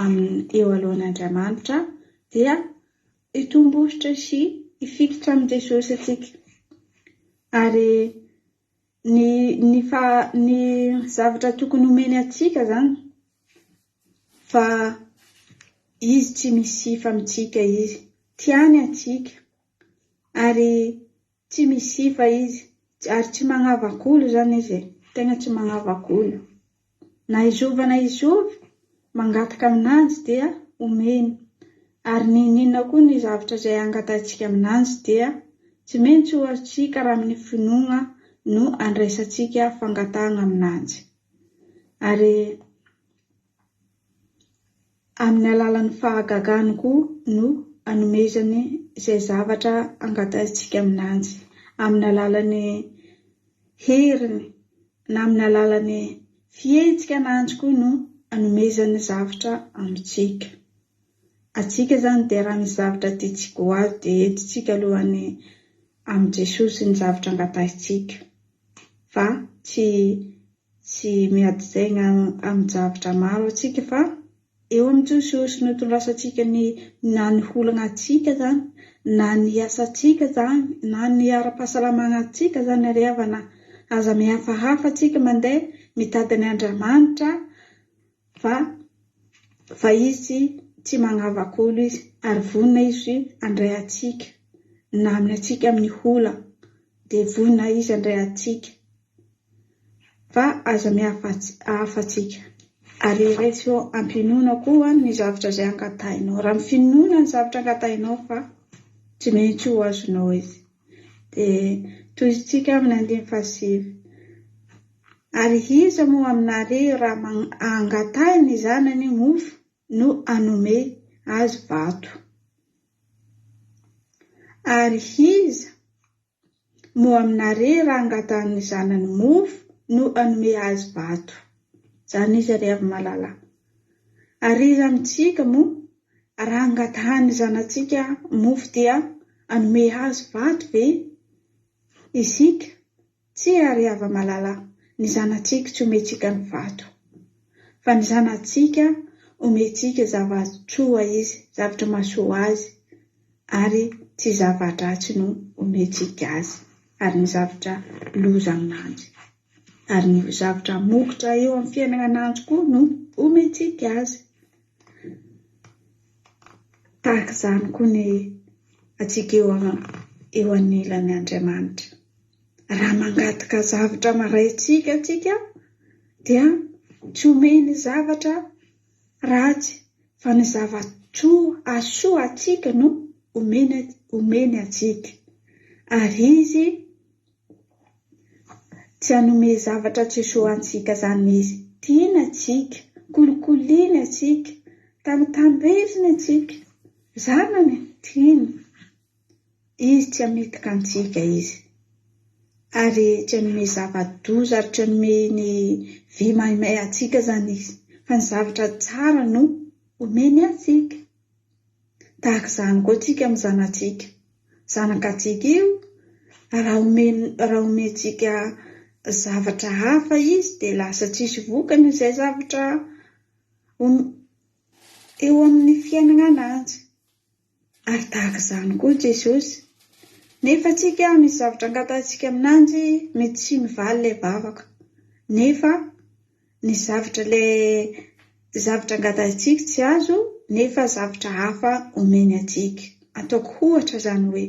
amin'ny eo alohan'Andriamanitra dia hitombosotra sy hifikitra amin'i Jesosy antsika. Ary Ny ny fa ny zavatra tokony omeny antsika zany fa izy tsy misy sifa amintsika izy, tiany antsika ary tsy misy sifa izy ary tsy magnavak'olo zany izy e, tegna tsy magnavak'olo. Na izova na izova, mangataka aminanjy dia omeny. Ary n'inon'inona koa ny zavatra izay angatahintsika aminanjy dia tsy maintsy ho azontsika raha amin'ny finoana no andraisantsika fangatahana aminanjy. Ary amin'ny alalan'ny fahagagany koa no anomezany izay zavatra angatahintsika aminanjy. Amin'ny alalan'ny heriny na amin'ny alalan'ny fihetsika ananjy koa no anomezany zavtra amintsika. Antsika izany dia raha misy zavtra tiantsika ho azo dia entintsika aloha any amin'i Jesosy ny zavtra angatahintsika fa tsy tsy miady saina amin-javtra maro antsika fa Eo amin'i Jesosy no itondrasantsika ny na ny olana antsika izany, na ny asantsika izany, na ny ara-pahasalamana antsika izany ry havana. Aza mihafahafa antsika mandeha mitady an' Andriamanitra fa fa Izy tsy magnavak'olo Izy ary vonona Izy handray antsika na amin'ny antsika amin'ny ola dia vonona Izy handray antsika. Fa aza mihafahafatsika. Ary raiso am-pinoana koa ny zavatra izay angatahinao. Raha amin'ny finoana ny zavatra angatahinao fa tsy maintsy ho azonao izy. Dia tohizintsika amin'ny andininy fahasivy. Ary iza moa aminareo raha angatahiny ny zanany mofo no hanome azy vato? Ary iza Moa aminare raha angatahan'ny zanany mofo no hanome azy vato? Zany izy ry Avimalala. Ary iza amintsika moa raha angatahan'ny zanatsika mofo dia hanome azy vato ve isika? Tsia ry Hava-malala, ny zanatsika tsy omentsika ny vato. Fa ny zanatsika omentsika zava-tsoa izy, zavatra mahasoa azy, ary tsy zava-dratsy no omentsika azy, ary ny zavatra loza aminanjy. Ary ny zavatra hamokotra eo amin'ny fiainanananjy koa no omentsika azy. Tahaka izany koa ny antsika eo eo anilan'ny Andriamanitra. Raha mangataka zavatra maraintsika antsika dia tsy omeny zavatra ratsy fa ny zava-tsoa hahasoa antsika no omeny omeny antsika. Ary Izy tsy hanome zavatra tsy soa antsika izany Izy. Tiany antsika, kolokoliany antsika, tambitamberiny antsika. Zanany tiany. Izy tsy hamitaka antsika Izy. Ary tsy hanome zava-doza ary tsy hanome ny vy maimay antsika izany Izy. Fa ny zavatra tsara no omeny antsika. Tahaka izany koa tsika amin'ny zanatsika. Zanakatsika io, raha omen, raha omentsika zavatra hafa izy dia lasa tsisy vokany izay zavatra eo amin'ny fiainana ananjy. Ary tahaka izany koa Jesosy. Nefa tsika misy zavatra angatahintsika aminanjy mety tsy mivaly ilay vavaka. Nefa ny zavatra ilay zavatra angatahintsika tsy azo nefa zavatra hafa omeny antsika. Ataoko ohatra izany hoe,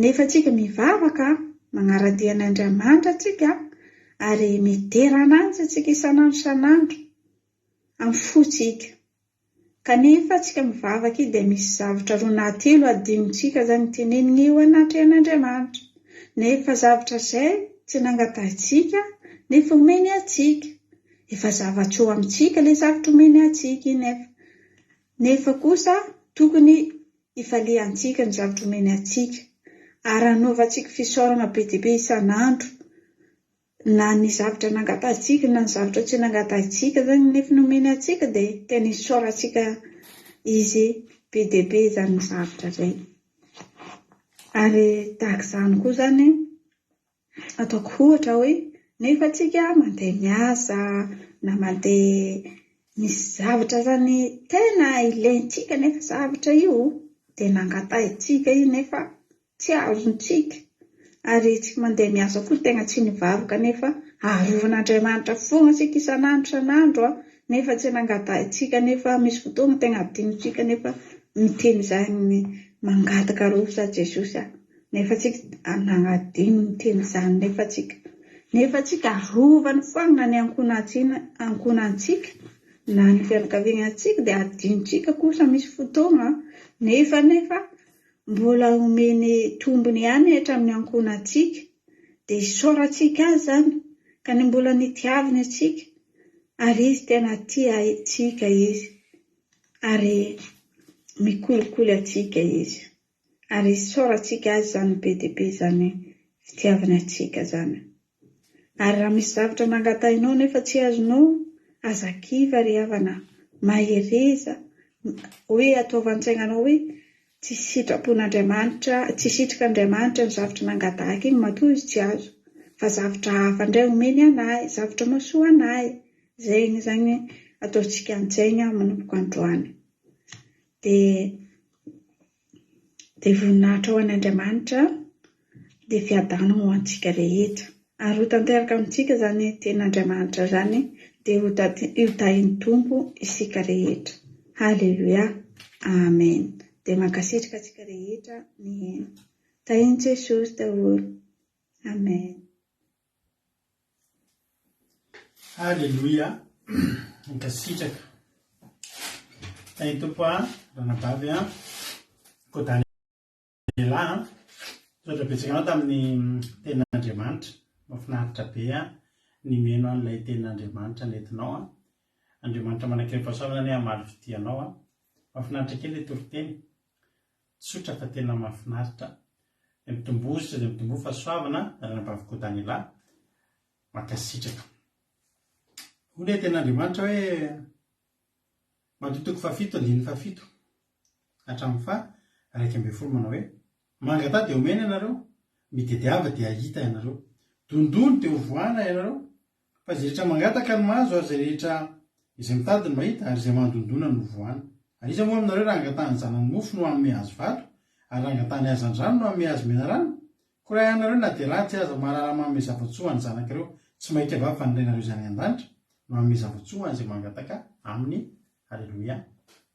nefa tsika mivavaka, manara-dia an'Andriamanitra tsika ary midera an'Azy tsika isan'andro isan'andro amin'ny fotsika. Kanefa tsika mivavaka io dia misy zavtra roa na telo adinontsika zany tenenina eo anatrehan'Andriamanitra. Nefa zavtra zay tsy nangatahintsika nefa omeny antsika. Efa zava-tsoa amintsika le zavtra omeny antsika iny nefa. Nefa kosa tokony hifaliantsika ny zavtra omeny antsika. Ary hanaovantsika fisaorana be dia be isan'andro. Na ny zavatra nangatahintsika na ny zavatra tsy nangatahintsika zany nefa nomeny antsika dia tena isaorantsika Izy be dia be izany zavatra izay. Ary tahaka izany koa izany, ataoko ohatra hoe nefa tsika mandeha miasa na mandeha misy zavatra zany tena ilaintsika nefa zavatra io dia nangatahintsika io nefa Tsy azontsika, ary tsy mandeha miasa koa tegna tsy nivavaka nefa arovan'Andriamanitra fogna tsika isan'andro isan'andro a, nefa tsy nangatahintsika nefa misy fotoagna tegna adinontsika nefa miteny zany mangataka rosa Jesosy a, nefa tsika nagnadino miteny zany nefa tsika, nefa tsika arovany foagna ny ankohonantsina ankohonantsika na ny fianakaviagnantsika dia adinontsika kosa misy fotoagna nefa nefa Mbola omeny tombony ihany hatramin'ny ankohonantsika dia isaorantsika azy izany ka ny mbola nitiaviny antsika ary izy tena tia antsika izy ary mikolikoly antsika izy ary isaorantsika azy izany be dia be izany fitiavany antsika izany. Ary raha misy zavatra nangatahinao nefa tsy azonao, aza kivy ry havana, mahereza, hoe ataovy an-tsainanao hoe tsy sitrapon'Andriamanitra, tsy sitrak'Andriamanitra ny zavatra nangatahiko iny matoa izy tsy azo, fa zavatra hafa indray omeny anay, zavatra mahasoa anay, izay izany ataontsika an-tsaina manomboka androany. Dia Dia voninahitra ho an'Andriamanitra, dia fiadanana ho antsika rehetra. Ary ho tanteraka amintsika izany tenin'Andriamanitra izany, dia ho tahin'ny Tompo isika rehetra. Haleloia. Amen. Dia mankasitraka antsika rehetra nihaino. Tahin'i Jesosy daholo. Amen. Aleloia Mankasitraka Tahin'ny Tompo a ranabavy a Koa Daniela a Misaotra betsaka anao tamin'ny tenin'Andriamanitra Mahafinaritra be a ny mihaino an'ilay tenin'Andriamanitra nentinao a Andriamanitra manan-kerim-pahasoavana anie hamaly fitia anao a Mahafinaritra kely ilay toriteny Tsotra fa tena mahafinaritra. Dia mitomboa sisa dia mitomboa fahasoavana ranabavy koa Daniela. Mankasitraka. Hoy ilay tenin'Andriamanitra hoe Matio toko fahafito andininy fahafito hatramin'ny faha 11 manao hoe Mangataha dia homena ianareo, mitediava dia hahita ianareo, dondony dia hovoahana ianareo, Fa izay rehetra mangataka no mahazo, ary izay rehetra izay mitady no mahita, ary izay mandondona no vohana. Ary iza moa aminareo raha angatahan'ny zanany mofo no hanome azy vato, ary raha angatahany hazandrano no hanome azy menarana? Koa raha ianareo na dia ratsy aza mahalala manome zava-tsoa ho an'ny zanakareo, Tsy mainka va fa ny Rainareo izay any an-danitra no hanome zava-tsoa ho an'izay mangataka Aminy. Haleloia.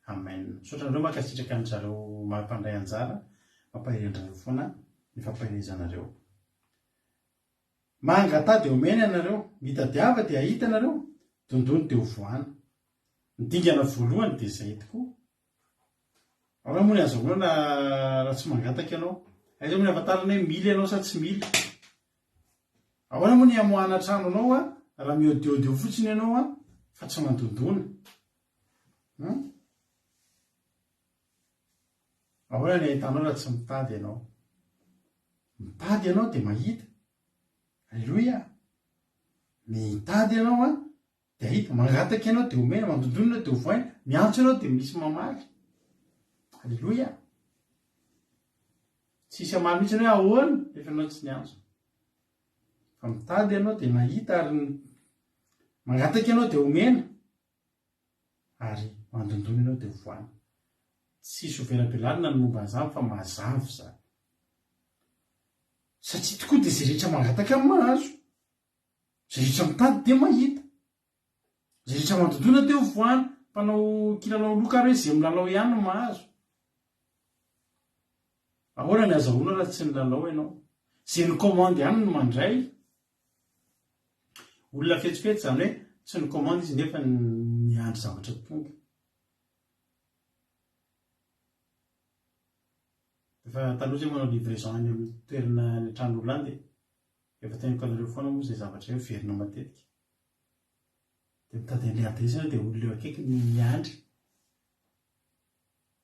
Amen. Misaotra anareo mankasitraka an-dry zareo mampandray anjara, mampahery an-dry zareo foana ny fampaherezanareo. Mangataha dia omena ianareo, mitadiava dia hahita ianareo, dondony dia hovohana. Ny dingana voalohany dia izay tokoa. Ahoana moa ny azahoana raha tsy mangataka ianao? Aiza moa ny ahafantarana hoe mila ianao sa tsy mila? Ahoana moa ny hamoahana trano anao raha miodiodiô fotsiny ianao fa tsy mandondona? Hum? Ahoana ny ahitanao raha tsy mitady ianao? Mitady ianao dia mahita. Aleloia! Mitady ianao an, dia hita. Mangataka ianao dia omena, mandondona ianao dia ovaina, miantso ianao dia misy mamaly. Aleloia! Tsy hisy hamaly mihitsy hoe ahoana rehefa ianao tsy niantso. Fa mitady ianao dia mahita ary mangataka ianao dia omena ary mandondona ianao dia ovaina. Tsy hisy ho velabelarina ny momba an'izany fa mazava izany. Satria tokoa dia izay rehetra mangataka no mahazo. Izay rehetra mitady dia mahita. Izay rehetra mandodona dia ho voany. Mpanao kilalao loka ary hoe izay milalao ihany no mahazo. Ahoana ny azahoana raha tsy nilalao ianao? Izay ni-commande ihany no mandray. Olona fetsifetsy izany hoe tsy ni-commande izy nefa niandry zavatra tonga. Efa taloha zay manao livraison any amin'ny toerana any an-tranon'olona any dia efa teneniko anareo foana moa izay zavatra izay miverina matetika. Dia mitady an'ilay adresy ianao dia olona eo akaiky no miandry.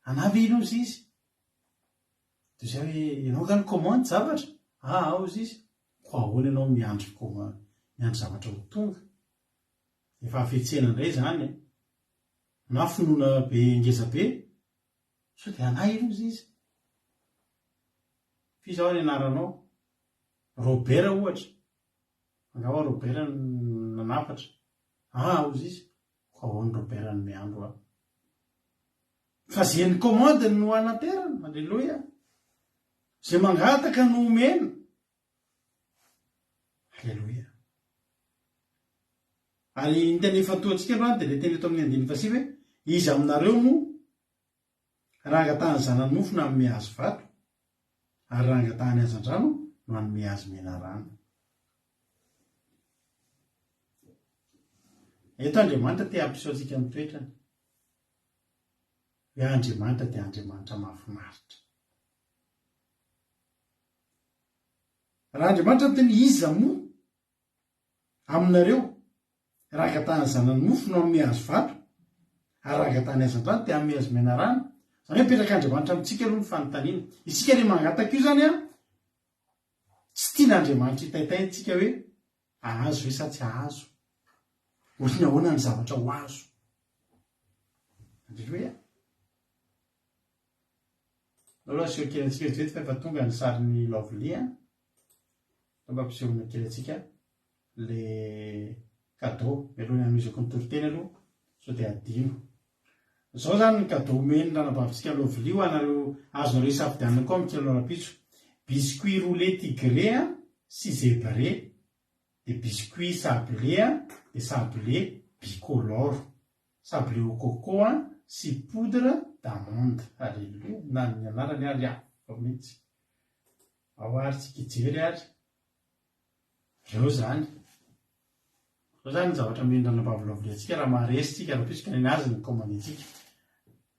Anà ve iny hozy izy? Dia izay hoe ianao angaha ni-commande zavatra? Aa hozy izy. Koa ahoana ianao miandry commande, miandry zavatra ho tonga? Efa hafetsena indray izany e! Na finoana be ngeza be? Sao dia anà iny hozy izy? F'iza hoa ny anaranao? Robert ohatra. Angaha hoa Robert no nanafatra? Aa hozy izy, koa ahoana Robert no miandro ahy? Fa ze ny commande no anaterana, aleloia! Ze mangataka no omena. Aleloia! Ary ny teny ifantohantsika androany dia ilay teny eto amin'ny andininy fahasivy hoe, Iza aminareo moa raha angatahan'ny zanany mofo no hanome azy vato, ary raha angatahany hazandrano no hanome azy menarana? Eto Andriamanitra te hampiseho antsika ny toetrany. Hoe Andriamanitra dia Andriamanitra mahafinaritra. Raha Andriamanitra miteny iza moa aminareo raha angatahan'ny zanany mofo no hanome azy vato, ary raha angatahany hazandrano dia hanome azy menarana? Izany hoe apetrak'Andriamanitra amintsika aloha ny fanontaniana. Isika ilay mangataka io izany an, tsy tian'Andriamanitra hitaitaina isika hoe ahazo ve sa tsy ahazo? Ohatry ny ahoana ny zavatra ho azo? Aleloia. Aloha aseho kely antsika vetivety fa efa tonga ny sarin'i Lovely an. Atao mba ampisehoana kely antsika le cadeau. Mialoha ny hanomezako ny toriteny aloha sao dia adino. Izao izany ny cadeau omen'ny ranabavintsika Lovely ho anareo azonareo isafidianana koa amin'ny kilalao rahampitso. Biscuit roulé tigré sy zébré dia biscuit sablé dia sablé bicolore. Sablé au coco sy poudre d'amande. Alléluia, na ny anarany ary hafa mihitsy. Ao ary tsika hijery ary. Reo zany. Reo zany ny zavatra omeny ranabavy Lovely antsika raha maharesy tsika rahampitso ka nenazy ny commande-ntsika.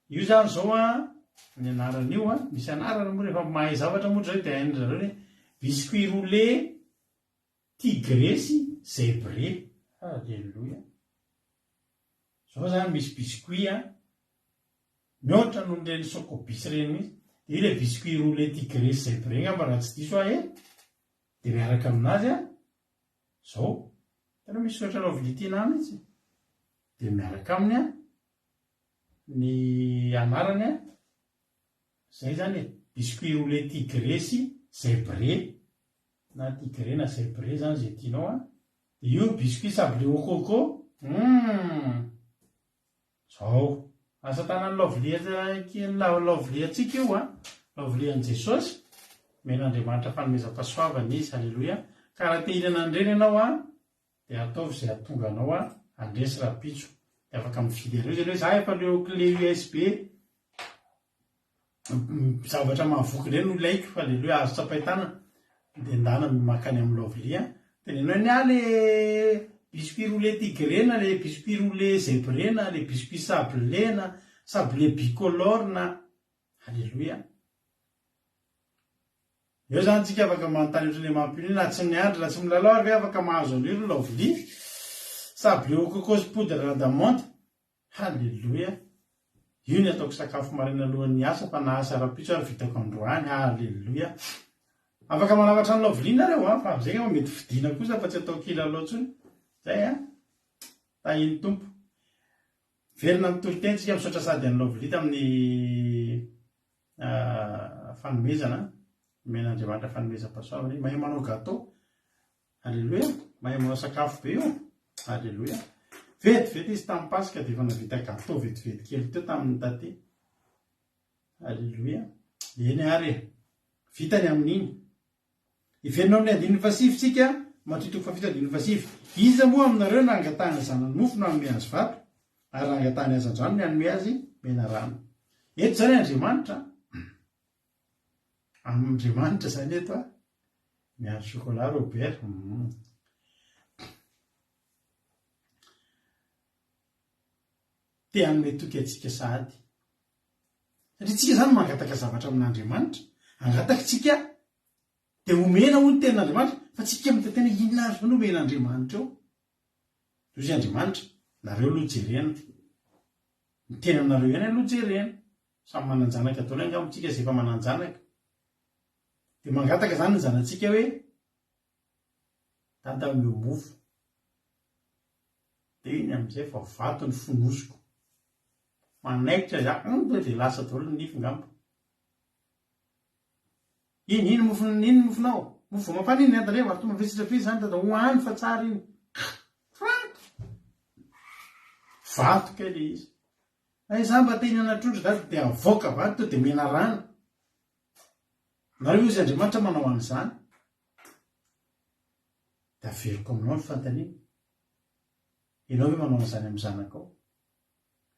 Io zany zao an, ny anaran'io an, misy anarana moa rehefa mahay zavatra moa ry zareo dia hain-dry zareo ny biscuit roulé tigré sy zébré. Alléluia. Zao zany misy biscuit an, mihoatra noho ireny socobis ireny mihitsy, dia io ilay biscuit roulé tigré sy zébré angamba raha tsy diso aho e, dia miaraka aminazy an, zao, hitanao misy soratra lovely Tina mihitsy, dia miaraka aminy an, ny anarany an, zay zany e, biscuit roulé tigré sy zébré, na tigré na zébré zany zay tianao an, Dia io biscuit sablé au coco humm! Zao. Asa tanan'i Lovely Lovely antsika io an! Lovely an'i Jesosy. Omen'Andriamanitra fanomezam-pahasoavana izy. Aleloia. Ka raha te hihinana an'ireny ianao an! Dia ataovy izay hahatonga anao handresy rahampitso. Dia afaka mividy an'ireo izy hoe za efa leo clé USB zavatra mahavoky ireny no ilaiko fa le hoe azo tsapain-tanana dia ndana mankany amin'ny Lovely a. Teneno hoe ny ahy le biscuit roulé tigré na le biscuit roulé zébré na le biscuit sablé na sablé bicolore na Alléluia. Eo zany tsika afaka manontany ohatran'le mampino na tsy miandry na tsy milalao ary ve afaka mahazo an'io ry Lovely? Sablé au coco sy poudre d'amande. Haleloia! Io ny ataoko sakafo maraina alohan'ny hiasa fa na asa rahampitso ary vitako androany. Haleloia! Afaka manafatra an'i Lovely nareo an, fa amizay angamba mety vidiana kosa fa tsy atao kilalao intsony. Zay an! Tahin'ny Tompo. Velona ny toriteny tsika misaotra sady an'i Lovely tamin'ny fanomezana omen'Andriamanitra fanomezam-pahasoavana izy. Mahay manao gâteau. Alléluia. Mahay manao sakafo be io. Alléluia. Vetivety izy tamin'ny Paska dia efa navita gâteau vetivety kely teo tamin'ny taty. Alléluia. Eny ary e. Vita ny amin'iny. Hiverina ao amin'ny andininy fahasivy tsika, Matio toko fahafito andininy fahasivy. Iza moa aminareo na angatahana zanany mofo no hanome azy vato, ary raha angatahany hazandrano ny hanome azy menarano. Eto izany Andriamanitra, Andriamanitra izany eto a, miandry chocolat Robert. Mm. Te hanome toky antsika sahady. Satria tsika izany mangataka zavatra amin'Andriamanitra, angataka tsika dia omena hoy ny tenin'Andriamanitra, fa tsika mitantena inona ary no omen'Andriamanitra eo? Hoy Andriamanitra, nareo aloha jerena, ny tenanareo ihany aloha jerena, samy manan-janaka daholo angamba tsika izay efa manan-janaka, dia mangataka izany ny zanatsika hoe, Dada omeo mofo, dia iny amin'izay vao vato ny fonosiko. Manaikitra za hum tonga dia lasa daholo ny nify ngamba. Iny iny mofo iny mofonao. Mofo vao mafana iny dada revo ary tonga mavesatra be izany dada hohano fa tsara iny. Crac! Vato kay le izy. Hay za mba te hihinana trondro dada dia avoaka vato to dia menarana. Nareo izy Andriamanitra manao an'izany. Dia averiko aminao ny fanontaniana. Ianao ve manao an'izany amin'ny zanakao?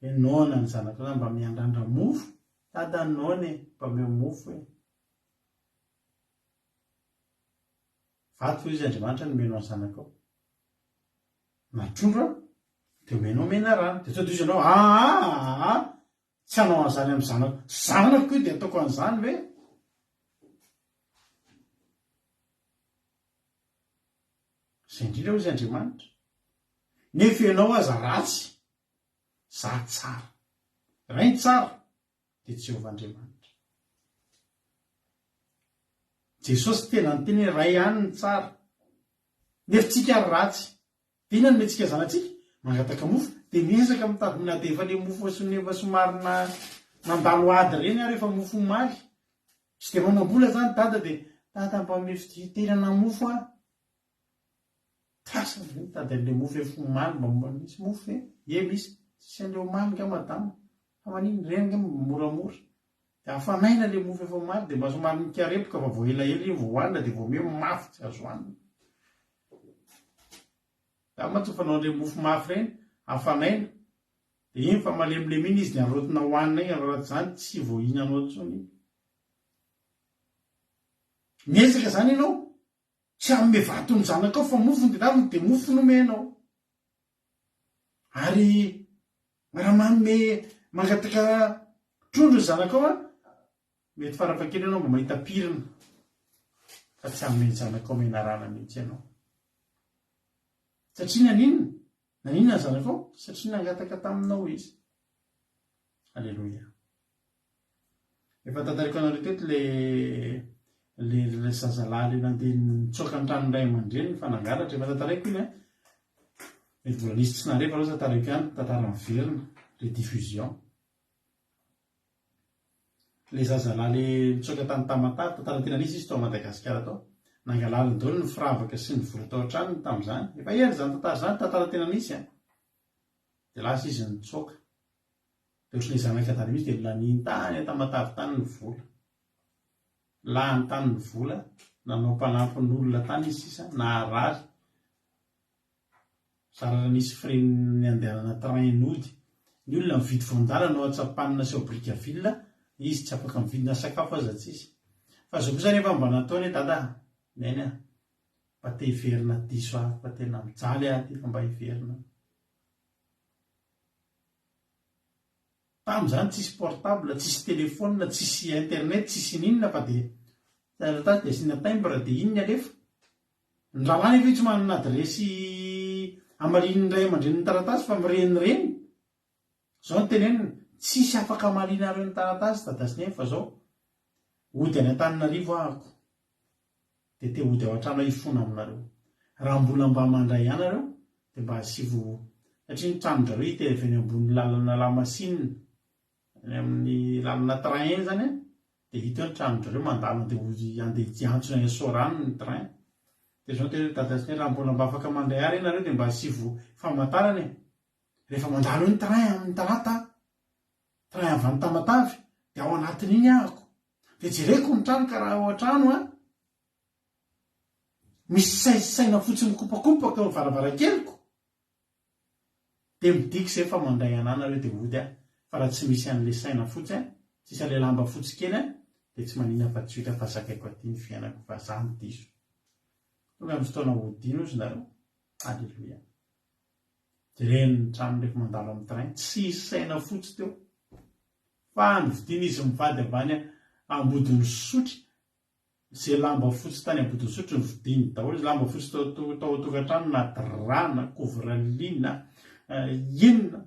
Hoe noana ny zanakao zany mba miandrandra mofo? Dada noana e, mba omeo mofo e. Vato hoy izy Andriamanitra nomenao ny zanakao. Na trondro an, dia omenao menarana. Dia sao dia hoy izy ianao, aa aa, tsy hanao an'izany amin'ny zanako. Zanako io dia ataoko an'izany ve? Izay indrindra hoy izy Andriamanitra. Nefa ianao aza ratsy, za tsara. Ray ny tsara, dia Jehovah Andriamanitra. Jesosy tena niteny hoe Ray ihany ny tsara. Nefa tsika ary ratsy. Dia inona no omentsika zanatsika? Mangataka mofo. Dia miezaka mitady na dia efa le mofo efa somary nandalo ady ireny ary efa mofo omaly. Tsy dia manam-bola zany dada dia dada mba omeo fiterana mofo aho. Tasa ve mitady an'le mofo efa omaly mba mba misy mofo ve? Ie misy. Tsisy an'le omaly nga madama. Fa maninona? Ireny nga moramora. Dia hafanaina le mofo efa omaly dia mba somary mikarepoka fa vao elaela iny vao hohanina dia vao miha mafy tsy azo hohanina. Za mantsy fanao an'ireny mofo mafy ireny, hafanaina. Dia iny fa malemilemy iny izy ny arotina hohanina iny raha tsy izany tsy voahinanao intsony iny. Miezaka izany ianao tsy hanome vato ny zanakao fa mofo no tadiaviny dia mofo no omenao. Ary raha manome mangataka trondro ny zanakao an, mety farafahakeliny ianao mba mahita pirina fa tsy hanome ny zanakao menarana mihitsy ianao. Satria naninona? Naninona ny zanakao? Satria nangataka taminao izy. Aleloia. Efa tantaraiko anareo teto le le le zazalahy le nandeha nitsoaka ny tranon'ny ray aman-dreniny fa nangalatra. Efa tantaraiko iny an. Mety mbola nisy tsy nahare fa aleo tantaraiko ihany, tantara miverina, rediffusion. Le zazalahy le nitsoaka tany Tamatave, tantara tena nisy izy tao Madagasikara tao. Nangalariny daholo ny firavaka sy ny vola tao an-tranony tamin'izany. Efa ela izany tantara izany, tantara tena nisy an. Dia lasa izy nitsoaka. Dia ohatran'ilay zanak'adala mihitsy dia nolaniany tany Tamatave tany ny vola. Lany tany ny vola, nanao mpanampin'olona tany izy sisa, naharary. Zara raha nisy frais ny andehanana train nody. Ny olona mividy voan-dalana ao Antsapanina sy ao Brickaville, izy tsy afaka mividy na sakafo aza tsisy. Fa zao kosa anefa mba nataony e dada a! Neny a! Mba te hiverina diso aho fa tena mijaly aho aty fa mba hiverina. Tamin'izany tsisy portable, tsisy telephone, tsisy internet, tsisy ininona fa dia taratasy dia asiana timbre dia iny ny alefa. Ny rahalahy nefa io tsy manana adiresy hamalian'ny ray aman-dreniny ny taratasy fa mirenireny. Izao no tenenina, tsisy afaka hamalianareo ny taratasy dada sy neny fa zao, hody any Antananarivo ahako dia te hody ao an-trano aho hifona aminareo. Raha mbola mba mandray ahy nareo dia mba asivo satria ny tranon-drareo hita avy eny ambony lalana lamasinina Any amin'ny lalana train iny zany an, dia hita eo ny tranon-dry zareo mandalo andeha hody andeha hiantsona any Soarano ny train. Dia izao no tena hoe dada sy neny raha mbola mba afaka mandray ahy re nareo dia mba asivo famantarana e. Rehefa mandalo eo ny train amin'ny talata, train avy any Tamatave, dia ao anatin'iny ahako. Dia jereko ny trano ka raha ao an-trano an, misy saisaina fotsy mikopakopaka eo amin'ny varavarankeliko. Dia midika izay fa mandray anah nareo dia hody ah, fa raha tsy misy an'le saina fotsy ah, tsisy an'le lamba fotsy kely ah, dia tsy manina fa tsotra fa zakaiko aty ny fiainako fa za no diso. Tonga amin'ny fotoana hodiana ozy nareo. Aleloia. Jereny ny trano rehefa mandalo amin'ny train, tsisy saina fotsy teo. Fa novidiana izy mivady avy any Ambodin'Isotry Ze lamba fotsy tany Ambodin'Isotry novidiany daholo, ze lamba fotsy tao tao an-tokantrano na drap na couvre lit na inona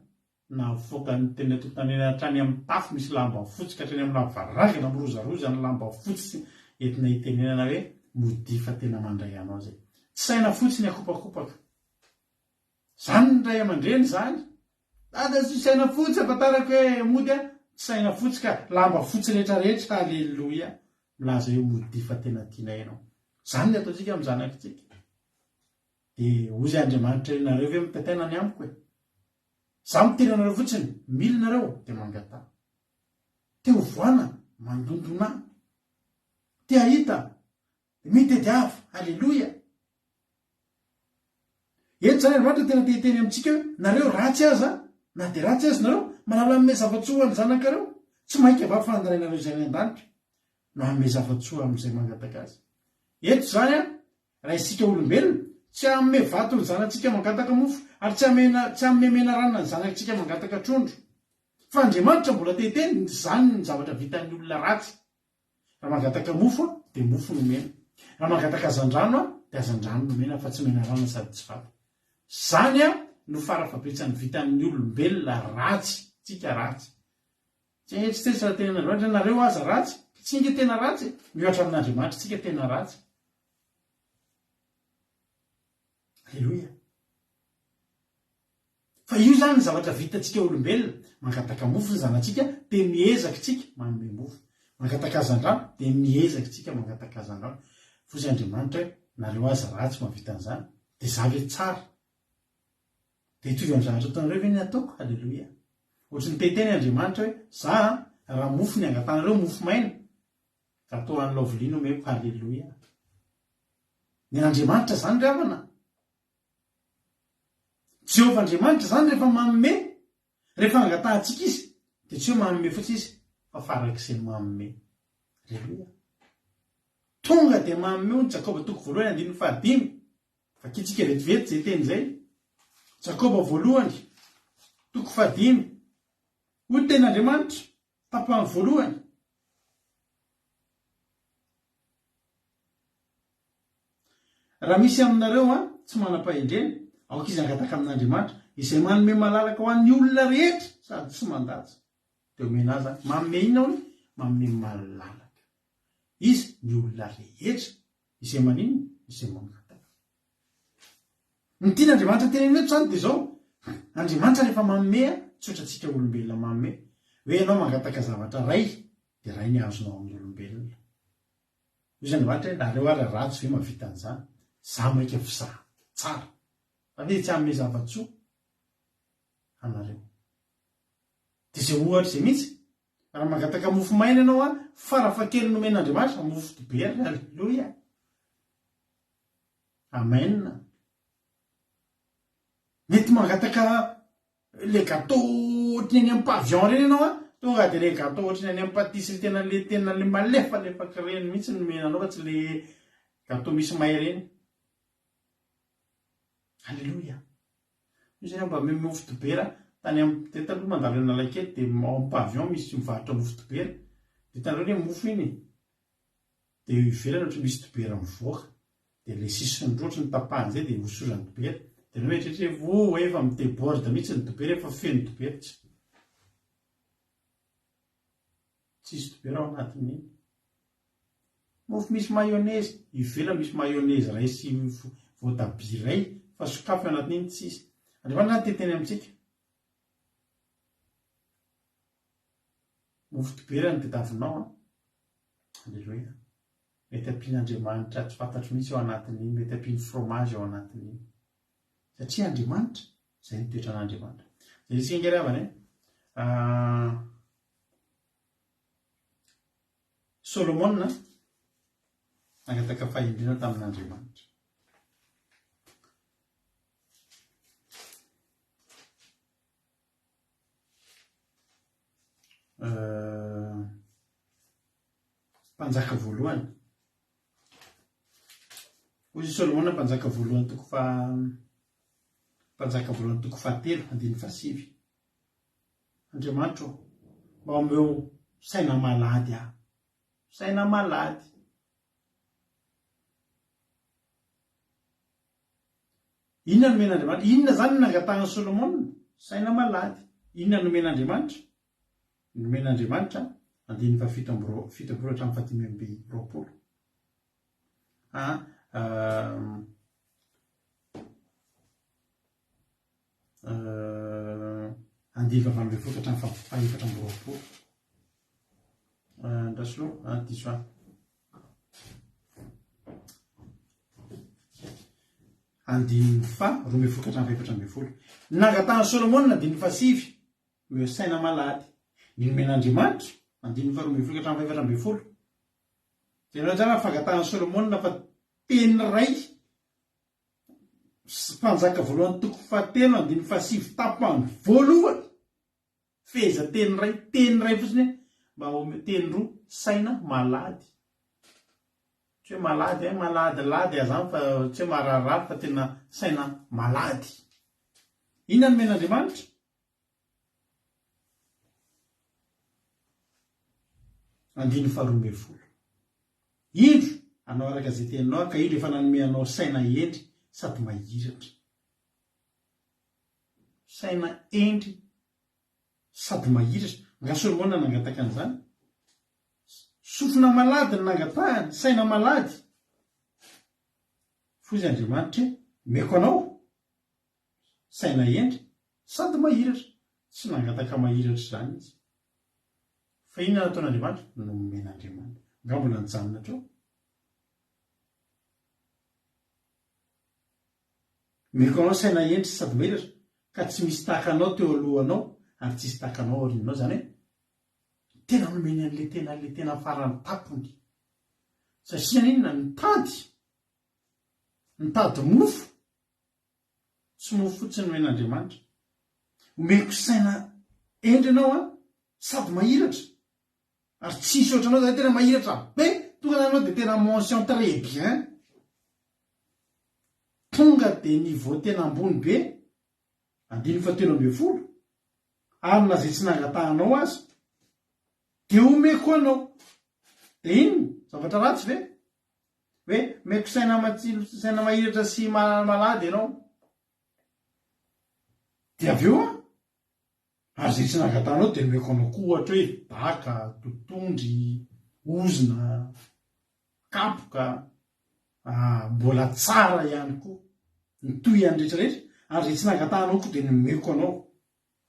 navoaka ny teny an-tokotany eny hatrany amin'ny tafo misy lamba fotsy ka hatrany amin'ny lavarangana mirozaroza ny lamba fotsy entina hitenenana hoe modia fa tena mandray anao zay. Tsy saina fotsy ny akopakopaka. Zany ny ray aman-dreny zany. Dada tsy saina fotsy afantarako hoe mody a, tsy saina fotsy ka, lamba fotsy rehetra rehetra aleloia, milaza hoe modia fa tena tianay ianao. Zany ny ataontsika amin'ny zanakitsika. Dia hozy Andriamanitra hoe nareo ve mitaitaina ny amiko e? Za miteny anareo fotsiny, mila nareo dia mangataha. Te ho voana, mandondonà. Te hahita, Mitediava! Aleloia! Eto izany Andriamanitra tena te hiteny amintsika hoe, nareo ratsy aza, na dia ratsy aza nareo, mahalala hanome zava-tsoa ho an'ny zanakareo, tsy mainka va fa ny Rainareo izay any an-danitra no hanome zava-tsoa amin'izay mangataka Azy. Eto izany an, raha isika olombelona, tsy hanome vato ny zanatsika mangataka mofo, ary tsy hamena, tsy hanome menarana ny zanatsika mangataka trondro. Fa Andriamanitra mbola te hiteny, izany ny zavatra vitan'ny olona ratsy. Raha mangataka mofo aho dia mofo no omena. Raha mangataka hazandrano aho dia hazandrano no omena fa tsy menarana sady tsy vato. Zany an no farafahabetsany vitan'ny olombelona ratsy, tsika ratsy. Tsy tsy tezitra raha tenen'Andriamanitra hoe nareo aza ratsy, tsy nge tena ratsy e, miohatra amin'Andriamanitra tsika tena ratsy. Aleloia. Fa io izany ny zavatra vitantsika olombelona, mangataka mofo ny zanatsika dia miezaka tsika manome mofo, mangataka hazandrano dia miezaka tsika mangataka hazandrano, fozy Andriamanitra hoe nareo aza ratsy mahavita an'izany dia za ve tsara? Dia hitovy amin'ny zavatra ataonareo ve ny ataoko? Aleloia! Ohatry ny te-hiteny Andriamanitra hoe za an, raha mofo ny angatahanareo, mofo maina, gateau an'i Lovely no omeko, aleloia! Ny an'Andriamanitra izany ry havana Jehovah Andriamanitra izany rehefa manome, rehefa angatahantsika Izy, dia tsy hoe manome fotsiny Izy, fa farak'izay manome. Aleloia. Tonga dia manome hoy ny Jakoba toko voalohany andininy fahadimy. Vakintsika vetivety izay teny izay. Jakoba voalohany, toko fahadimy. Hoy ny tenin'Andriamanitra, tapany voalohany. Raha misy aminareo an, tsy manam-pahendrena, aoka izy hangataka amin'Andriamanitra, izay manome malalaka ho an'ny olona rehetra sady tsy mandatsa. Dia omena azy izany. Manome inona hono? Manome malalaka. Iza? Ny olona rehetra. Izay maninona? Izay mangataka. Ny tian'Andriamanitra tenenina eto izany dia izao, Andriamanitra rehefa manome an, tsy ohatrantsika olombelona manome. Hoe ianao mangataka zavatra iray, dia iray ny azonao amin'ny olombelona. Hoy izy Andriamanitra hoe, nareo ary ratsy ve mahavita an'izany? Za maika f'iza tsara. Fa ve tsy hanome zava-tsoa anareo? Dia izay ohatra izay mihitsy. Raha mangataka mofo maina ianao an, farafahakeliny nomen'Andriamanitra, mofo dibera, aleloia. Amen. Mety mangataka le gâteau ohatry ny any amin'ny pavillon ireny ianao an, tonga dia le gâteau ohatry ny any amin'ny pâtisserie tena le tena le malefalefaka ireny mihitsy no omena anao fa tsy le gâteau misy may ireny. Alléluia. Misy ireny mba omeo mofo dibera, tany amin'ny teto aloha mandalo eny Analakely dia ao amin'ny pavillon misy mivarotra mofo dibera, dia hitanareo ilay mofo iny e? Dia eo ivelany ohatry misy dibera mivoaka, dia ilay sisiny roa ohatry ny tapahana izay dia hosorana dibera, dia ianao mieritreritra hoe oh efa mi-deborde mihitsy ny dibera, efa feno dibera, tsy tsisy dibera ao anatin'iny. Mofo misy mayonnaise, ivelany misy mayonnaise iray sy voatabia iray fa sokafy ao anatin'iny tsisy. Andriamanitra te hiteny amintsika. Mofo dibera no tadiavinao an. Aleloia. Mety ampian'Andriamanitra tsy fantatro mihitsy ao anatin'iny, mety ampiany fromage ao anatin'iny. Satria Andriamanitra, izay ny toetran'Andriamanitra. Izay isika ange ry havana e. Ah, Solomona nangataka fahendrena tamin'Andriamanitra. Mpanjaka voalohany. Hoy i Solomona mpanjaka voalohany toko faha Mpanjaka voalohany toko fahatelo andininy fahasivy. Andriamanitra ô, mba omeo saina malady aho. Saina malady. Inona no nomen'Andriamanitra? Inona izany no nangatahan'i Solomona? Saina malady. Inona no nomen'Andriamanitra? Nomen'Andriamanitra, andininy fahafito amby roa, 70 hatramin'ny fahadimy amby roapolo. A, andininy fahavalo ambin'ny folo ka hatramin'ny fahaefatra amby roapolo. Andraso aloha, diso ahy. Andininy faha 12 ka hatramin'ny faha 14. Ny nangatahan'i Solomona, andininy faha 9, omeo saina malady. Ny nomen'Andriamanitra, andininy faha 12 ka hatramin'ny faha 14. Jereo tsara ny fangatahan'i Solomona fa teny iray, Mpanjaka voalohany toko fahatelo andininy fahasivy tapany voalohany. Fehezanteny iray, teny iray fotsiny hoe mba omeo teny roa, saina malady. Tsy hoe malady ein, maladilady azany fa tsy hoe mararirary fa tena saina malady. Inona no omen'Andriamanitra? Andininy faharoa 12. Indro, hanao araka izay teninao aho, ka indro efa nanome anao saina hendry sady mahiratra. Saina hendry sady mahiratra. Angaha Solomona nangataka an'izany? Sofina malady no nangatahany, saina malady. Foizy Andriamanitra e, omeko anao saina hendry sady mahiratra. Tsy nangataka mahiratra izany izy. Fa inona nataon'Andriamanitra? Nomen'Andriamanitra. Angaha mbola nijanona hatreo? Omeko anao saina hendry sy sady mahiratra, ka tsy misy tahaka anao teo alohanao ary tsy hisy tahaka anao aorianao. Izany hoe, tena nomeny an'ilay tena ilay tena farany tampony. Satria inona? Nitady, nitady mofo, tsy mofo fotsiny nomen'Andriamanitra. Omeko saina hendry ianao an, sady mahiratra. Ary tsisy ohatranao zany tena mahiratra be, tonga zany anao de tena mention très bien. Tonga de niveau tena ambony be, andininy fahatelo 12, ary na zay tsy nangatahanao aza de omeko anao. De inona? Zavatra ratsy ve? Hoe omeko saina matsilo, saina mahiratra sy malady ianao. De avy eo an, Ary izay tsy nangatahanao dia nomeko anao koa ohatra hoe daka, totondry, ozona, kapoka, ah, mbola tsara ihany koa. Ny tohiny rehetra rehetra, ary izay tsy nangatahanao koa dia nomeko anao.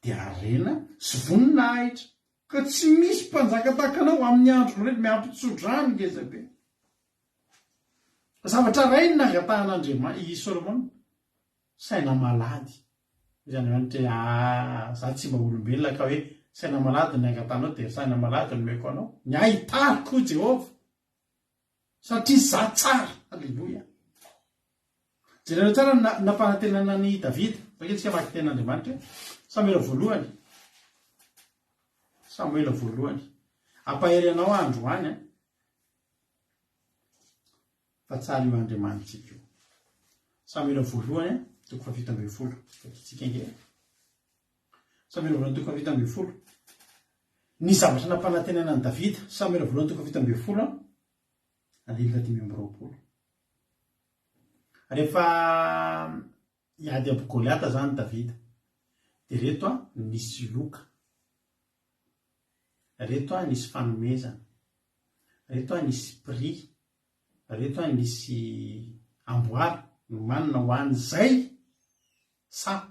Dia harena sy voninahitra. Ka tsy misy mpanjaka tahaka anao amin'ny androko rehetra, miampy tso-drano ngeza be. Zavatra iray no nangatahan'Andriamanitra, i Solomona, saina malady. Hoy Andriamanitra hoe, Aa, za tsy mba olombelona ka hoe saina malady ny angatahanao dia saina malady no omeko anao. Ny ahy hitariko, hoy Jehovah, satria za tsara. Aleloia. Jereo tsara ny nampanantenana an'i Davida. Zao ange tsika hamaky tenin'Andriamanitra e. Samoela voalohany. Samoela voalohany. Ampahery anao aho androany an. Fa tsara io Andriamanitsika io. Samoela voalohany toko fahafito ambin'ny folo. Vakintsika ange. Samoela voalohany toko fahafito ambin'ny folo. Ny zavatra nampanantenaina an'i Davida. Samoela voalohany toko fahafito ambin'ny folo, andininy fahadimy amby roapolo. Rehefa hiady amin'i Goliata izany Davida, dia ireto nisy loka. Ireto nisy fanomezana. Ireto nisy prix. Ireto nisy amboara nomanina ho an'izay sahy.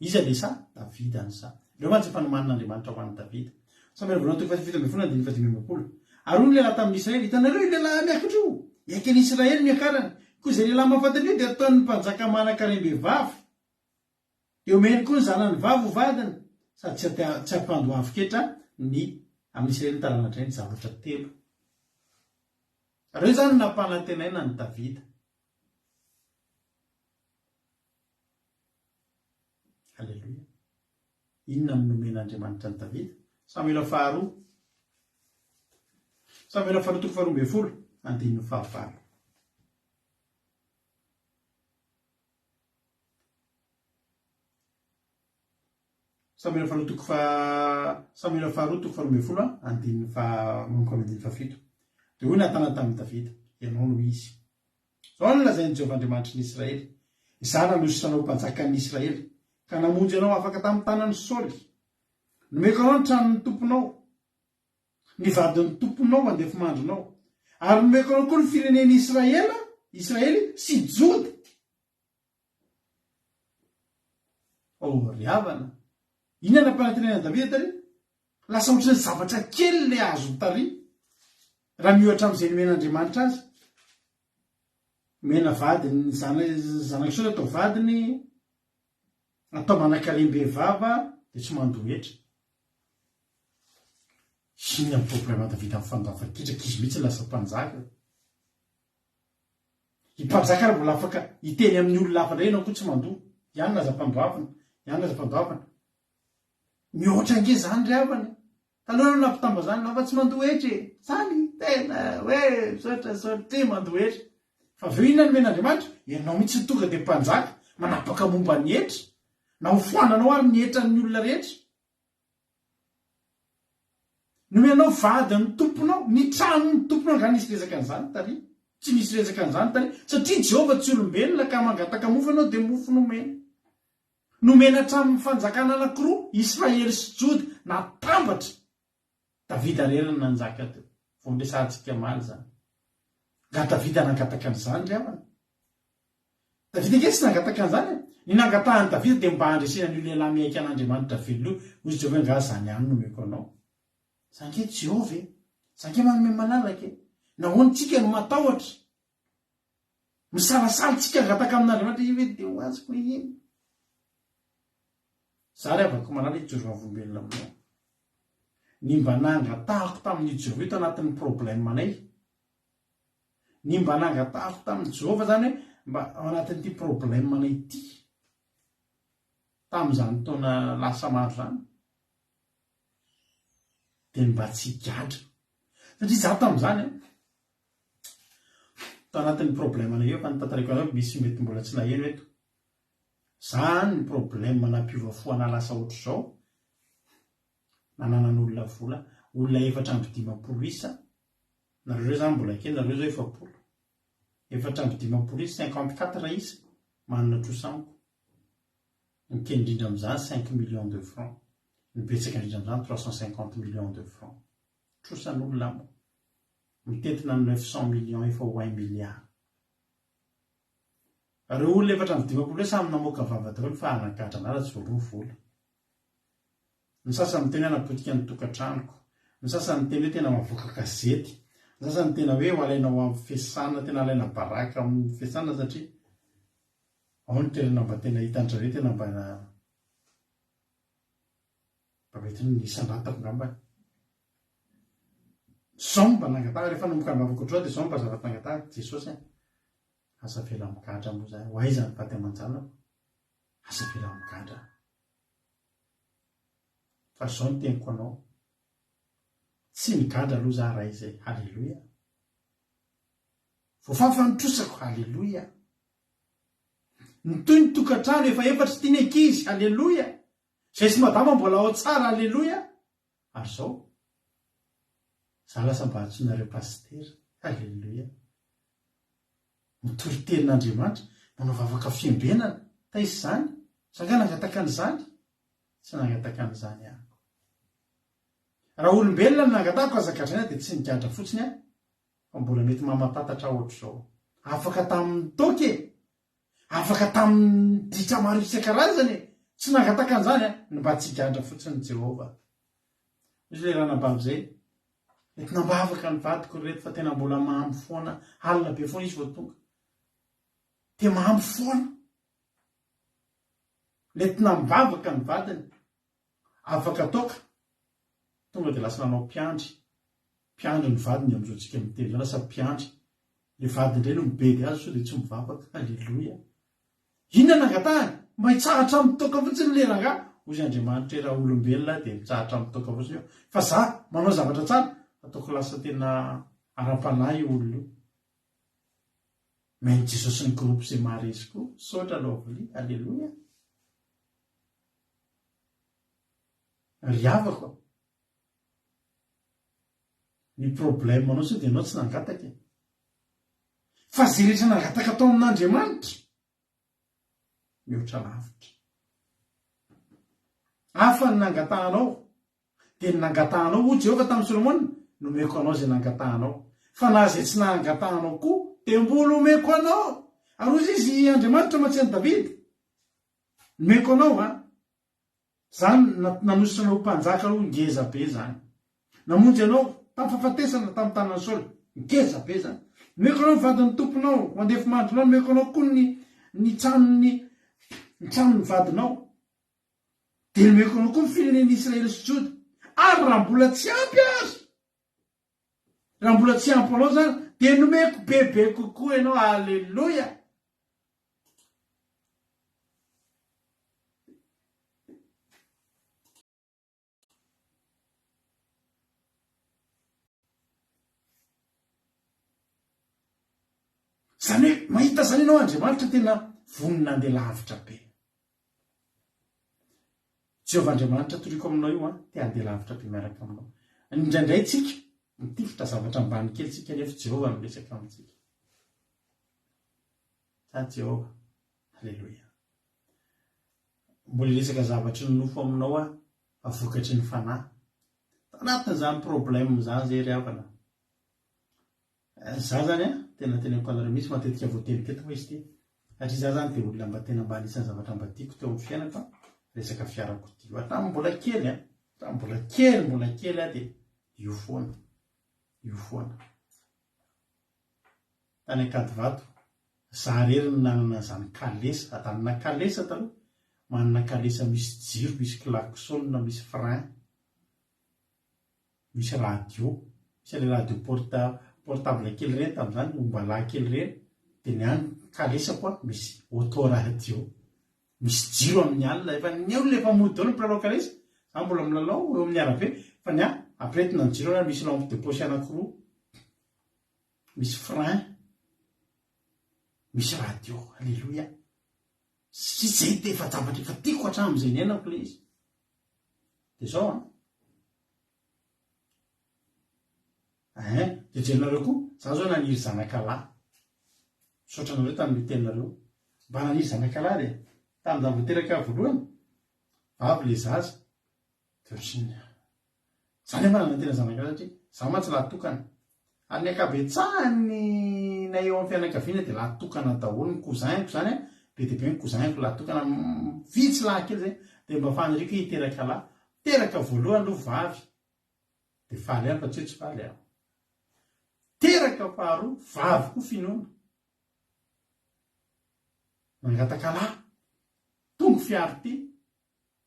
Iza ilay sahy? Davida ny sahy. Ireo mantsy efa nomanin'Andriamanitra ho an'i Davida. Samoela voalohany toko faha-17 andininy faha-25. Ary hoy ny lehilahy tamin'ny Israely, Hitanareo io lehilahy miakatra io? Hiaiky an'i Israely no hiakarany. Koa izay lehilahy mahafaty an'io dia ataon'ny mpanjaka manan-karem-behivavy. Dia omeny koa ny zanany vavy ho vadiny, sady tsy tsy hampandoavin-ketra ny amin'i Israely ny tarana-drainy zavatra telo. Ireo izany no nampanantenaina an'i Davida. Aleloia. Inona no nomen'Andriamanitra an'i Davida? Samoela faharoa. Samoela faharoa toko faharoa ambin'ny folo, andininy fahavalo. Samoela faharoa toko faha Samoela faharoa toko faharoa ambin'ny folo andininy faha manomboka amin'ny andininy fahafito. Dia hoy Natana tamin'i Davida, Ianao no izy. Izao no lazain'i Jehovah Andriamanitry ny Israely, Izaho nanosotra anao ho mpanjakan'ny Israely, ka namonjy anao afaka tamin'ny tanan'i Saoly. Nomeko anao ny tranon'ny tomponao, ny vadin'ny tomponao andefimandrinao, ary nomeko anao koa ny firenen'i Israela, Israely sy Joda. Oh, ry havana, inona no nampanantenaina an'i Davida tary? Lasa ohatran'ny zavatra kely ilay azony tary, raha miohatra amin'izay nomen'Andriamanitra azy. Omena vadiny, ny zanak'i Saoly atao vadiny, atao manan-karem-behivava, dia tsy mandoa hetra. Inona ny problème Davida amin'ny fandoavan-ketra? Ankizy mihitsy lasa mpanjaka. I mpanjaka ary mbola afaka hiteny amin'ny olona hafa indray ianao koa tsy mandoa. Ihany aza ampandoavina, ihany aza ampandoavina. Mihoatra ange izany ry havana e. Taloha ianao nampitambazana anao fa tsy mandoa hetra e. Zany tena hoe misaotra satria mandoa hetra. Fa avy eo inona no omen'Andriamanitra? Ianao mihitsy no tonga dia mpanjaka manapaka momba ny hetra. Na hofoananao ary ny hetran'ny olona rehetra. Nomenao vadin'ny tomponao, ny tranon'ny tomponao, angaha nisy resaka an'izany tary? Tsy nisy resaka an'izany tary, satria Jehovah tsy olombelona ka mangataka mofo ianao dia mofo nomena. Nomena hatramin'ny fanjakana anankiroa, Israely sy Joda, natambatra. Davida irery no nanjaka teo. Vao noresahantsika omaly izany. Angaha Davida nangataka an'izany ry havana? Davida ange tsy nangataka an'izany e! Ny nangatahan'i Davida dia mba handresena an'io lehilahy mihaika an'Andriamanitra velona io. Hoy izy Jehovah hoe, Angaha izany ihany no omeko anao? Izany ange Jehovah e! Izany ange manome malalaka e! Nahoana isika no matahotra? Misalasala isika hangataka amin'Andriamanitra, io ve dia ho azoko ve iny? Izaho ry havako malala hijoro vavolombelona aminao. Ny mba nangatahako tamin'io Jehovah io tanatin'ny problème-nay, Ny mba nangatahako tamin'i Jehovah izany hoe mba ao anatin'ity problème-nay ity, tamin'izany taona lasa maro izany, dia ny mba tsy higadra. Satria izaho tamin'izany an, tao anatin'ny problème-nay io, efa notantaraiko anareo, misy mety mbola tsy naheno eto. Za ny problème nampiova fo anah lasa ohatr'izao, nananan'olona vola, olona 54 isa, Nareo zao zany mbola kely, nareo zao 40. 54 isa, 54 isa, manana trosa amiko. Ny kely indrindra amin'izany cinq millions de francs. Ny betsaka indrindra amin'izany 350 millions de francs. Trosan'olona amiko. Mitentina ny 900 millions efa ho un milliard. Ireo olona 54 ireo samy namoaka vava daholo fa hanagadra anah raha tsy voaloa ny vola. Ny sasany miteny hoe hanapotika ny tokantranoko, ny sasany miteny hoe tena mavoaka gazety, ny sasany tena hoe ho alaina ho amin'ny fesana, tena alaina baraka amin'ny fesana satria ao ny toerana mba tena hitan-dry zareo tena mba mba mety ny isandratako angambany. Zao mba nangatahako, rehefa nanomboka nivavaka ohatr'izao dia zao mba zavatra nangatahako, Jesosy a, aza avela migadra moa za, ho aiza ny vady aman-janako? Aza avela migadra. Fa zao ny teniko anao. Tsy migadra aloha za Ray izay. Haleloia. Voafafa ny trosako. Haleloia. Mitohy ny tokantrano efa efatry ity ny ankizy. Haleloia. Zay sy madama mbola ao tsara. Haleloia. Ary zao. Za lasa mba antsoinareo pasitera. Haleloia. Mitory tenin'Andriamanitra, manao vavaka fiambenana. Taiza izany? Za nga nangataka an'izany? Tsy nangataka an'izany aho. Raha olombelona no nangatahako aza gadraina dia tsy nigadra fotsiny aho fa mbola mety mamatantatra aho ohatr'izao. Afaka tamin'ny toaka e! Afaka tamin'ny ditra maro isan-karazany e! Tsy nangataka an'izany aho, ny mba tsy higadra fotsiny Jehovah. Hoy ilay ranabavy izay, Entina am-bavaka ny vadiko ry reto fa tena mbola mamo foana, alina be foana izy vao tonga. Dia mamo foana. Nentina am-bavaka ny vadiny. Afaka toaka, tonga dia lasa nanao mpiandry. Mpiandry ny vadiny amin'izao tsika miteny izao, lasa mpiandry. Ilay vadiny indray no mibedy azy sao dia tsy mivavaka. Aleloia. Inona no angatahany? Mba hitsahatra amin'ny toaka fotsiny ilay rangahy. Hoy Andriamanitra hoe raha olombelona aho dia mitsahatra amin'ny toaka fotsiny eo. Fa za manao zavatra tsara, ataoko lasa tena ara-panahy io olona io. Main Jesosy ny groupe izay maharesy koa. Misaotra Lovely. Aleloia. Ry havako a. Ny problème anao sao dia ianao tsy nangataka e. Fa izay rehetra nangataka tao amin'Andriamanitra, mihoatra lavitra. Hafa ny nangatahanao, dia ny nangatahanao, hoy Jehovah tamin'i Solomona, nomeko anao izay nangatahanao. Fa na izay tsy nangatahanao koa, dia mbola omeko anao. Ary hoy izy, Andriamanitra mantsy an'i Davida, nomeko anao an. Zany nanositra anao ho mpanjaka aloha ngeza be zany. Namonjy anao tam fahafatesana tam tanan'i Saoly. Ngeza be zany. Nomeko anao ny vadin'ny tomponao ho andefimandrinao, nomeko anao koa ny ny tranon'ny ny tranon'ny vadinao. Dia nomeko anao koa ny firenen'i Israely sy Joda. Ary raha mbola tsy ampy ary, raha mbola tsy ampy anao zany, dia nomeko bebe kokoa ianao. Aleloia! Zany hoe mahita zany ianao Andriamanitra tena vonona handeha lavitra be. Jehovah Andriamanitra toriko aminao io an, te handeha lavitra be miaraka aminao. Indraindray tsika mitifitra zavatra ambany kely tsika nefa Jehovah miresaka amintsika. Zany Jehovah. Aleloia. Mbola hiresaka zavatry ny nofo aminao aho fa vokatry ny fanahy. Tanatin'izany problème izany zay ry havana. Za zany an, tena teneniko anareo mihitsy matetika voateniko eto moa izy ity. Satria za zany dia olona mba tena mba anisan'ny zavatra mba tiako teo amin'ny fiainako an, resaka fiarakodia io. Hatramin'ny mbola kely an, hatramin'ny mbola kely mbola kely aho dia io foana, io foana. Tany Ankadivato, za rery no nanana an'izany kalesa, adalana kalesa taloha, manana kalesa misy jiro, misy klaxon, misy frein, misy radio, misy an'ilay radio porta portable kely ireny tamin'izany, ombalahy kely ireny, dia ny ahy ny kalesako an, misy auto radio, misy jiro amin'ny alina, efa ny olona efa mody daholo ny mpilalao kalesa, za mbola milalao eo amin'ny arabe, fa ny ahy ampiretina ny jiro ary misy lampe de poche anankiroa. Misy frein, misy radio, aleloia. Sy zay dia efa zavatra efa tiako hatramin'izay niainako ilay izy. Dia zao an. Ein, dia jerinareo koa, za zao naniry zanaka lahy. Misaotra anareo tamin'io teninareo. Mba naniry zanaka lahy dia tamin'izaho vao teraka voalohany, vavy ilay zaza. Dia ohatran'ny Za nefa nanantena zanaka satria za mantsy lahy tokana. Ary ny ankabetsahan'ny na eo amin'ny fianakaviana dia lahy tokana daholo. Ny cousin-ko zany an, be dia be ny cousin-ko lahy tokana, vitsy lahy kely zay. Dia mba faniriako hoe hiteraka lahy. Teraka voalohany aloha vavy, dia faly ihany fa tsy hoe tsy faly aho. Teraka faharoa, vavy koa finoana. Nangataka lahy, tongo fiarty.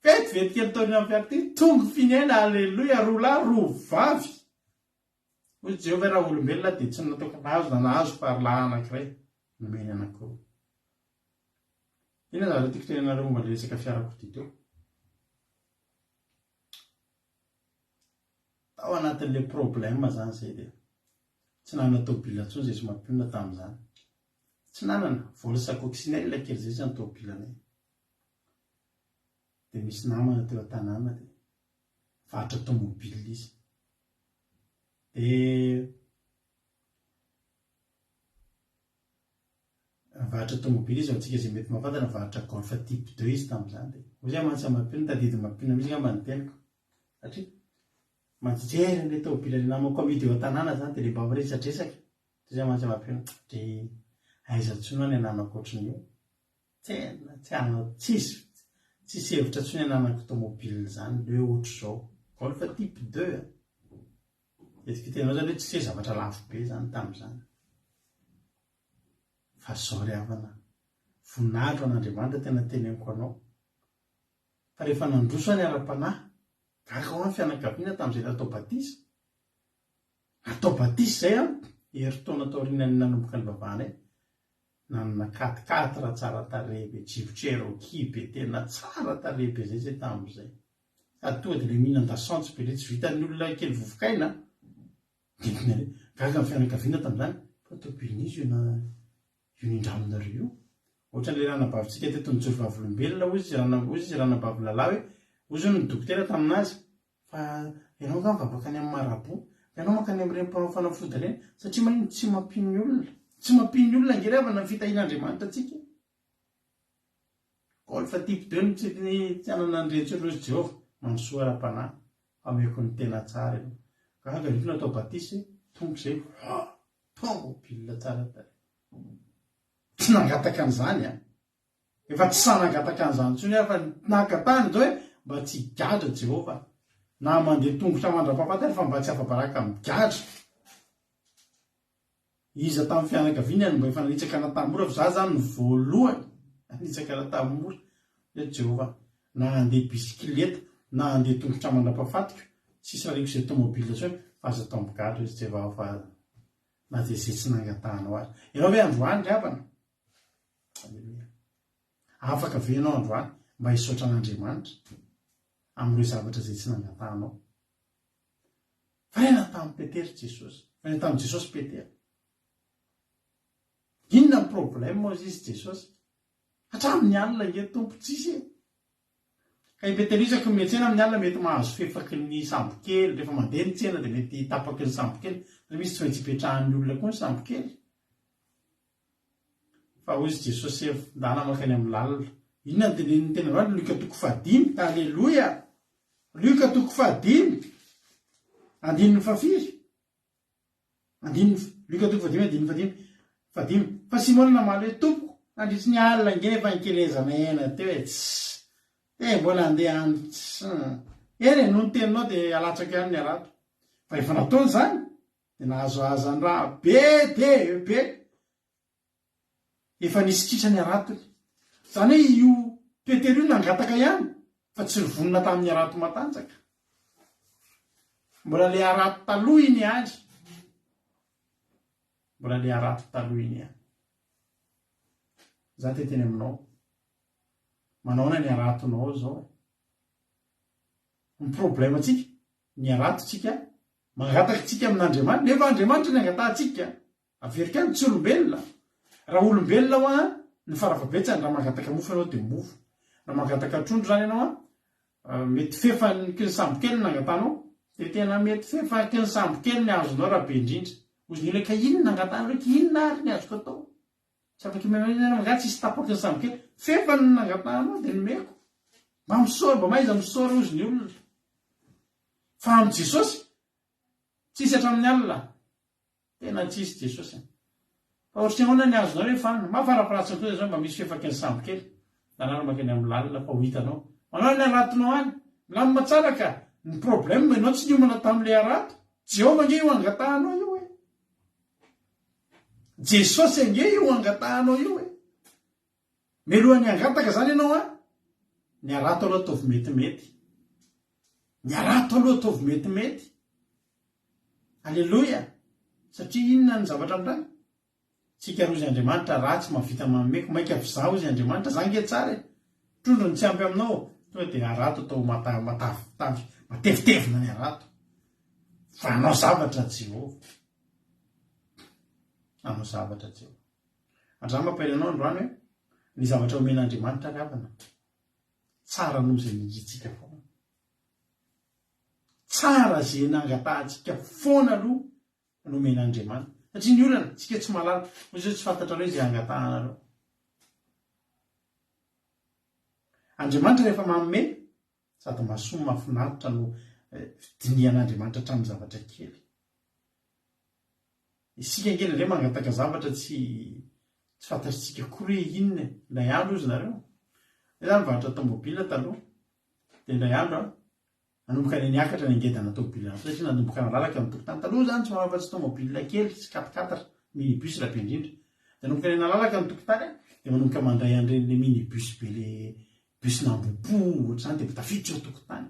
Vetivety kely taorian'ny fiara ity, tongo finiaina, aleloia, roa lahy, roa vavy. Hoy Jehovah, raha olombelona dia tsy nataoko nahazo na nahazo fa lahy anankiray, nomeny anankiroa. Inona zavatra tiako tenenareo momba ilay resaka fiarakodia teo? Tao anatin'ilay problème zany zay dia tsy nanana tôbila intsony zay sy mampionona tamin'izany. Tsy nanana, Volsa coccinelle kely zay zany tôbilanay. Dia misy namana teo an-tanàna dia nivarotra tômôbila izy. Dia Nivarotra tomobile izy, ho antsika izay mety mahafantatra, nivarotra Golf type deux izy tamin'izany dia hoy izaho mantsy mampino, tadidy mampino mihitsy angamba ny teniko satria mijery an'ilay tomobile ilay namako amidy eo an-tanàna izany dia ilay mba miresadresaka, hoy izaho mantsy mampino, dry aiza intsony aho ny ananako ohatran'io, tena tsy anana, tsisy, tsisy hevitra intsony ananako tomobile izany le ohatr'izao, Golf type deux a! Eto fitenenao izany hoe tsy hoe zavatra lafo be izany tamin'izany. Fa zao ry havana, voninahitra ho an'Andriamanitra tena teneniko anao, fa rehefa nandroso aho ny ara-panahy, gaga hoa ny fianakaviana tamin'izay natao batisa, natao batisa izay aho, herintaona taorian'ny nanomboka nivavahanay, nanana quatre quatre tsara tarehy be, jeep cherokee be tena tsara tarehy be zay zay tamin'izay, sady tonga dia le mihinan-dasantsy be le tsy vitan'ny olona kely vovokaina, Gaga ny fianakaviana tamin'izany fa tobilin'iza io na io nindraminareo io? Ohatran'ilay ranabavintsika teto nijoro vavolombelona hoy izy rana hoy izy ranabavy Lala hoe hoy zao ny dokotera tamin'azy fa ianao angaha mivavaka any amin'ny marabout fa ianao mankany amin'ireny mpanao fanafody ireny satria manino tsy mampino ny olona tsy mampino ny olona ange ry havana ny fitahian'Andriamanitra antsika Golf type deux no tsy tsy hanana an'ireny intsony hoy Jehovah, mandrosoa ara-panahy, fa ameko ny tena tsara ianao. Gaga ry natao batisa e, tonga izay, ha! Tomobile tsara tarehy. Tsy nangataka an'izany an! Efa tsy sahy nangataka an'izany intsony aho fa ny nangatahana dia hoe mba tsy higadra Jehovah, na mandeha tongotra mandra-pahafaty ary fa mba tsy afa-baraka migadra. Iza tamin'ny fianakaviany no mba efa nanitsaka an'Antanimora fa za zany no voalohany nanitsaka an'Antanimora hoe Jehovah na handeha bisikileta na handeha tongotra mandrapafatiko tsisy rariko izay tomobile intsony fa aza atao migadra izy Jehovah fa na dia izay tsy nangatahanao aza ianao ve androany ry havana Aleloia afaka ve ianao androany mba hisaotra an'Andriamanitra amin'ireo zavatra izay tsy nangatahanao Variana tamin'i Petera Jesosy. Variana tamin'i Jesosy Petera. Inona ny problème hozy izy Jesosy? Hatramin'ny alina ange Tompo tsisy e. Ka i Petera isaky ny miantsena amin'ny alina mety mahazo fefaky ny sambokely, rehefa mandeha ny tsena dia mety tapaky ny sambokely, satria misy tsy maintsy ipetrahan'ny olona koa ny sambokely. Fa hoy izy Jesosy ef, ndana mankany amin'ny lalina. Inona no tenenin'ny teny androany? Lioka toko fahadimy. Aleloia! Lioka toko fahadimy, andininy fahafiry? Andininy, Lioka toko fahadimy, andininy fahadimy. Fahadimy. Fa Simona namaly hoe, Tompoko, nandritry ny alina ange efa nikelezana aina teo e, tss. Dia mbola handeha any, tss. Eny e, noho ny teninao dia alatsako ihany ny harato. Fa efa nataony izany, Dia nahazo hazan-draha be dia be. Efa nisy tritra ny haratony. Izany hoe io Petera io nangataka ihany fa tsy nivonona tamin'ny harato matanjaka. Mbola ilay harato taloha iny ihany. Mbola ilay harato taloha iny ihany. Za te teny aminao. Manaona ny haratonao izao e? Ny problème antsika, ny harato tsika, mangataka tsika amin'Andriamanitra, nefa Andriamanitra ny angatahantsika, averiko ihany, tsy olombelona. Raha olombelona hoa ny farafabetsany, raha mangataka mofo ianao dia mofo, raha mangataka trondro izany ianao an, mety fefan'ny ny sambokely no nangatahanao, dia tena mety fefan'ny ny sambokely ny azonao raha be indrindra. Hozy ny olona ka inona nangatahanareo, ka inona ary ny azoko atao? Tsy afaka imenao inona ianao, angaha tsisy tapaky ny sambokely? Fefany no nangatahanao dia nomeko. Mba misaora, mba mahaiza misaora hozy ny olona. Fa amin'i Jesosy, tsisy hatramin'ny alina. Tena tsisy Jesosy a. Fa ohatry ny ahoana ny azonao rehefa any? Mba farafaharatsiny kosa izao mba misy fefaky ny sambokely. Lalana mankany amin'ny lalina fa ho hitanao. Manao ny haratonao any. Milamina tsara ka. Ny problème ianao tsy niomana tamin'ilay harato. Jehovah ange io angatahanao io e. Jesosy ange io angatahanao io e. Mialohan'ny hangataka izany ianao an, ny harato aloha ataovy metimety. Ny harato aloha ataovy metimety. Aleloia! Satria inona ny zavatra mitranga? Tsika rozy Andriamanitra ratsy mahavita manome ko maika f'izaho ozy Andriamanitra za nge tsara e! Trondro no tsy ampy aminao tonga dia harato atao mata matavitavy matevitevina ny harato fa hanao zavatra Jehovah hanao zavatra Jehovah Andramo mampahery anao androany hoe ny zavatra omen'Andriamanitra ry havana tsara noho izay nirintsika foana tsara izay nangatahantsika foana aloha nomen'Andriamanitra. Satria ny olana, tsika tsy mahalala. Hoy izy hoe tsy fantatrareo izay angatahanareo. Andriamanitra rehefa manome, sady mahasoa no mahafinaritra no dinihan'Andriamanitra hatramin'ny zavatra kely. Isika ange indraindray mangataka zavatra tsy tsy fantatritsika akory hoe inona e. Indray andro hozy nareo. Zay zany nivarotra tomobile taloha. Dia indray andro an, Nanomboka ny niakatra ny angedana tômôbila satria nanomboka nalalaka ny tokotany. Taloha izany tsy manao afa-tsy tômôbila kely sy quatre quatre, mini bus raha be indrindra. Dia nanomboka ny nalalaka ny tokotany dia manomboka mandray an'ireny le mini bus be le bus n'Ambohipo ohatr'izany dia tafiditra ao tokotany.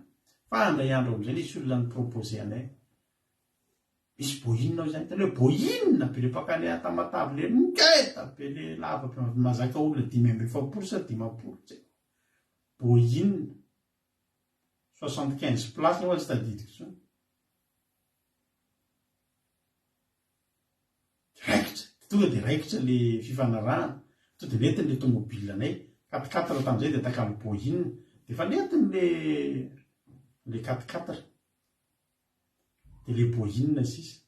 Fa indray andro amin'izay nisy olona ni-proposer anay misy boina ao izany. Tena hoe boina be le mpankany Tamatave le ngeda be le lava be mahazaka olona 45 sa 50 tsy haiko. Boina. 75 places moa tsy tadidiko intsony. Raikitra, tonga dia raikitra le fifanarahana. Tonga dia nentiny le tomobile anay. Quatre quatre tamin'izay dia takalo Boeing. Dia efa nentiny le le quatre quatre. Dia le Boeing sisa.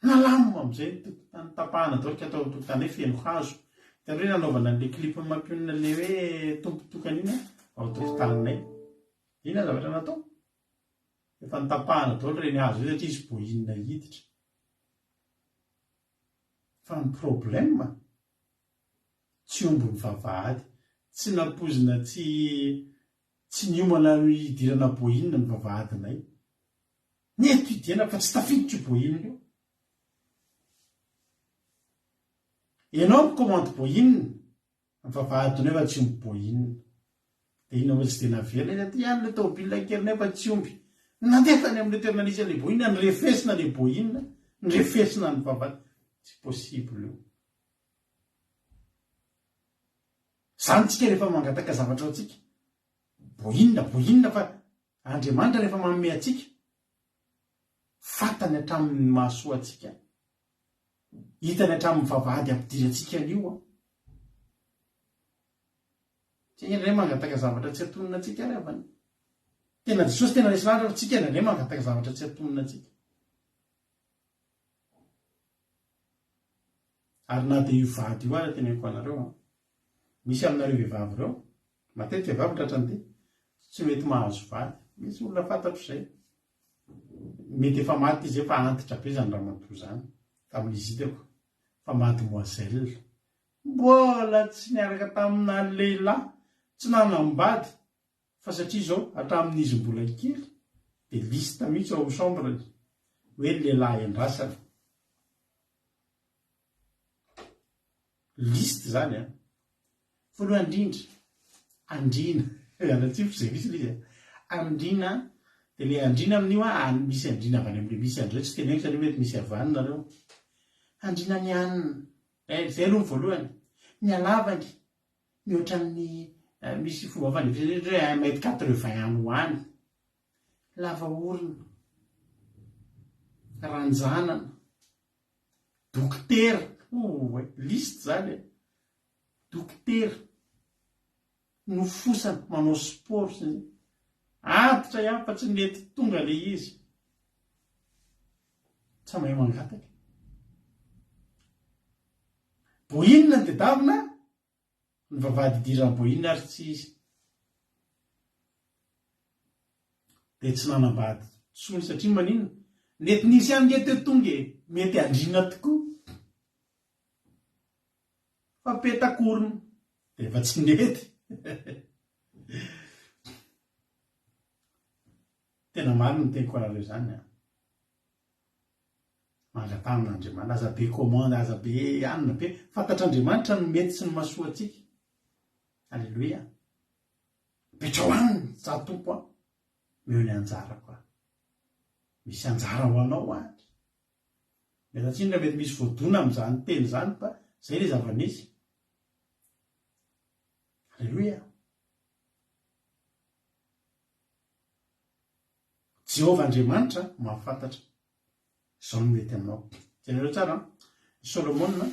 Nalamina amin'izay ny tokotany, tapahana daholo ka tao amin'ny tokotany hoe feno hazo. Hitanareo hoe nanaovana an'ilay clip mampionona ilay hoe Tompo tokana iny ao tokotaninay. Inona ny zavatra natao? Efa notapahana daholo ireny hazo ireny satria izy boinina hiditra. Fa ny problème, tsy omby ny vavahady. Tsy nampoizina tsy tsy niomana hidirana boinina ny vavahadinay. Nety hidiana fa tsy tafiditra io Boeing io. Enao mi-commande Boeing, ny vavahadinao efa tsy omby Boeing. Dia inona moa tsy dia naverina izy aty ihany ilay tômôbila kely nefa tsy omby. Nandeha tany amin'ilay toerana nisy an'ilay Boeing, nirefesina ilay Boeing, nirefesina ny vavahady. Tsy possible io. Izany tsika rehefa mangataka zavatra ho antsika. Boeing, Boeing fa Andriamanitra rehefa manome antsika, fantany hatramin'ny mahasoa antsika, hitany hatramin'ny vavahady ampidirantsika an'io an. Tsika indraindray mangataka zavatra tsy antonona antsika ary havana. Tena Jesosy tena resy lahatra fa tsika indraindray mangataka zavatra tsy antonona antsika. Ary na dia io vady io ara teneniko anareo an, misy aminareo vehivavy ireo, matetika vehivavy tratran'ity, tsy mety mahazo vady. Misy olona fantatro izay, mety efa maty izy efa antitra be izany ramatoa izany, tamin'izy hitako, fa mademoiselle. Mbola tsy niaraka tamina lehilahy, tsy nanambady, Fa satria izao hatramin'izy mbola kely dia liste mihitsy ao amin'ny chambre-ny hoe ny lehilahy endrasana. Liste izany an. Voalohany indrindra, andriana, miala tsiny fa izay mihitsy ilay izy an. Andriana, dia ilay andriana amin'io an, misy andriana avy any amin'ilay misy an'ireo, tsy teneniko satria mety misy avy any nareo. Andriana ny anona, izay aloha ny voalohany. Ny halavany, Mihoatra ny misy fomba fandraisana ohatra hoe un mètre quatre vingt any ho any. Lava orona. Ranjanana. Dokotera. Oay, liste zany e. Dokotera. Nofosana, manao sport sy ny Aditra ihany fa tsy nety tonga le izy. Tsy mahay mangataka. Boina ny tedavina, ny vavahady idiran'i Boina ary tsy izy. Dia tsy nanambady intsony satria maninona? Nety nisy ihany nge teo tonga e, mety andriana tokoa. Fa petak'orona dia efa tsy nety. Tena marina ny teniko anareo izany an. Mangataha amin'Andriamanitra, aza be commande, aza be anona be, fantatr'Andriamanitra ny mety sy ny mahasoa antsika. Alléluia. Apetrao aminy, za Tompo an, omeo ny anjarako aho. Misy anjara ho anao any. Miala tsiny raha mety misy voadona amin'izany teny izany fa izay ilay zava-nisy. Aleloia. Jehovah Andriamanitra mahafantatra izao no mety aminao. Jereo tsara an. I Solomona,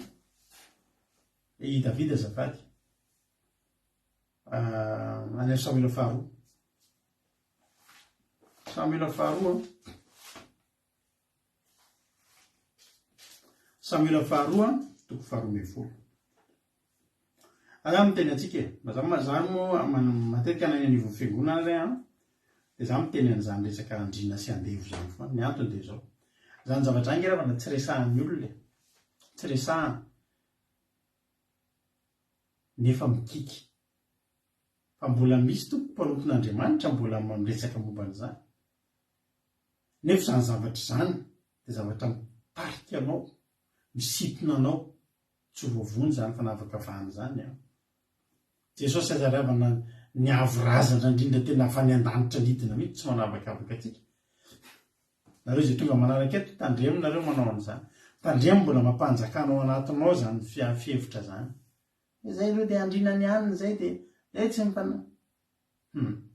i Davida azafady. Any amin'ny Samoela faharoa. Samoela faharoa. Samoela faharoa, toko faharoa ambin'ny folo. Aza miteny antsika e. Mba za ma za moa matetika na eny anivon'ny fiangonana ary an, dia za miteny an'izany resaka andriana sy andevo izany foana. Ny antony dia izao. Izany zavatra izany nge ravana tsy resahan'ny olona e. Tsy resahana. Nefa mikiky. Fa mbola misy tompoko mpanompon'Andriamanitra mbola miresaka momba an'izany. Nefa izany zavatra izany dia zavatra mitarika anao, misintona anao tsy ho voavonjy izany fanavakavahana izany an. Jesosy aza ry havana ny avo razana indrindra tena avy any an-danitra nidina mihitsy tsy manavakavaka antsika. Nareo izay tonga manaraka eto, tandremo nareo manao an'izany. Tandremo mbola mampanjakana ao anatinao izany fihevitra izany. Izay aloha dia andriana ny aniny izay dia eh tsy mifana. Hum.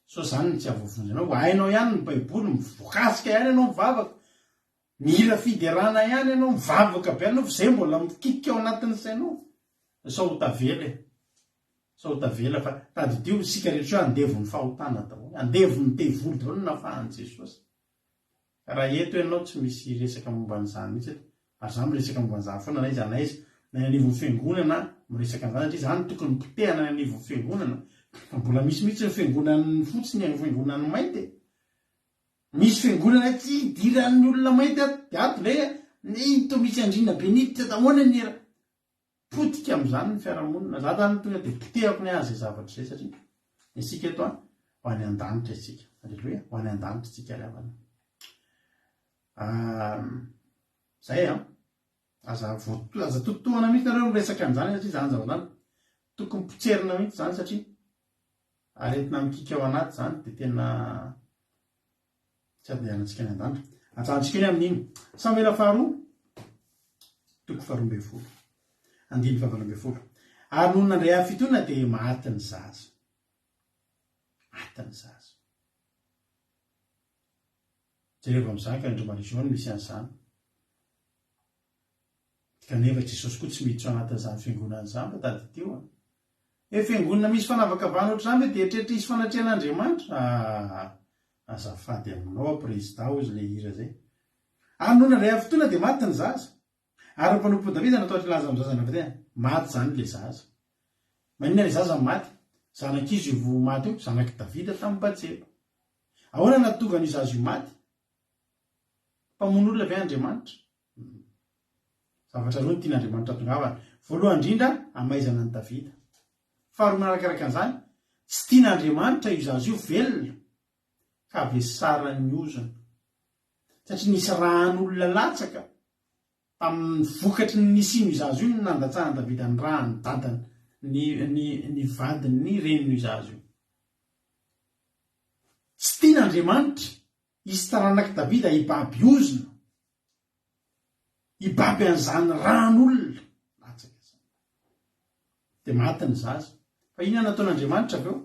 Sao izany no tsy hahavoavonjy anao. Hainao ihany ny baiboly, voakasika ihany ianao mivavaka. Mihira fiderana ihany ianao, mivavaka be ianao fa izay mbola mikiky ao anatin'ny sainao. Sao ho tavela e. Sao ho tavela fa tadidio isika rehetra io andevon'ny fahotana daholo. Andevon'ny devoly daholo no nafahan'i Jesosy. Ka raha eto ianao tsy misy resaka momba an'izany mihitsy eto. Ary za miresaka momba an'izany foana na aiza na aiza. Na eny anivon'ny fiangonana aho miresaka an'izany satria izany tokony potehana any anivon'ny fiangonana. Fa mbola misy mihitsy ny fiangonan'ny fotsy ny fiangonan'ny mainty e. Misy fiangonana tsy idiran'ny olona mainty ato dia ato ve iny toa misy andriana be niditra ato ahoana ny era potika amin'izany ny fiarahamonina za zany tonga dia potehako ny ahy izay zavatra izay satria isika eto an ho any an-danitra isika aleloia ho any an-danitra isika ry havana zay an aza voa aza totohana mihitsy nareo miresaka an'izany satria zany zavatra zany tokony potserina mihitsy zany satria Aretina mikiky ao anaty izany dia tena tsy andehanantsika any an-danitra. Ajanontsika eny amin'iny. Samoela faharoa, toko faharoa ambin'ny folo. Andininy fahavalo ambin'ny folo. Ary nony nandray hafitoana dia maty ny zaza. Maty ny zaza. Jerevo amin'izany ka indro Marie-Jo no misy an'izany. Kanefa Jesosy koa tsy miditra ao anatin'izany fiangonana izany fa tadidio an. E fiangonana misy fanavakavahana ohatr'izany ve dia eritreritra hisy fanatrehan'Andriamanitra? Aa azafady aminao aho prezida hozy ilay hira izay. Ary nony nandray hafitoana dia maty ny zaza. Ary ny mpanompon'i Davida natao hilaza amin'ny zaza nafatehany, maty izany ilay zaza. Maninona ilay zaza no maty? Zanak'iza io voa maty io? Zanak'i Davida tamin'i Batseba. Ahoana no nahatonga an'io zaza io maty? Mpamono olona ve Andriamanitra? Zavatra roa no tian'Andriamanitra hatongavana. Voalohany indrindra, hamaizana an'i Davida. Faharoa manarakaraka an'izany, tsy tian'Andriamanitra io zaza io velona ka havesaran'ny ozona. Satria nisy ràn'olona latsaka tamin'ny vokatry ny nisian'io zaza io no nandatsahan'i Davida ny ràn'ny dadany, ny, ny, ny vadin'ny renin'io zaza io. Tsy tian'Andriamanitra hisy taranak'i Davida hibaby ozona. Hibaby an'izany ràn'olona latsaka izany. Dia maty ny zaza. Fa inona no nataon'Andriamanitra avy eo?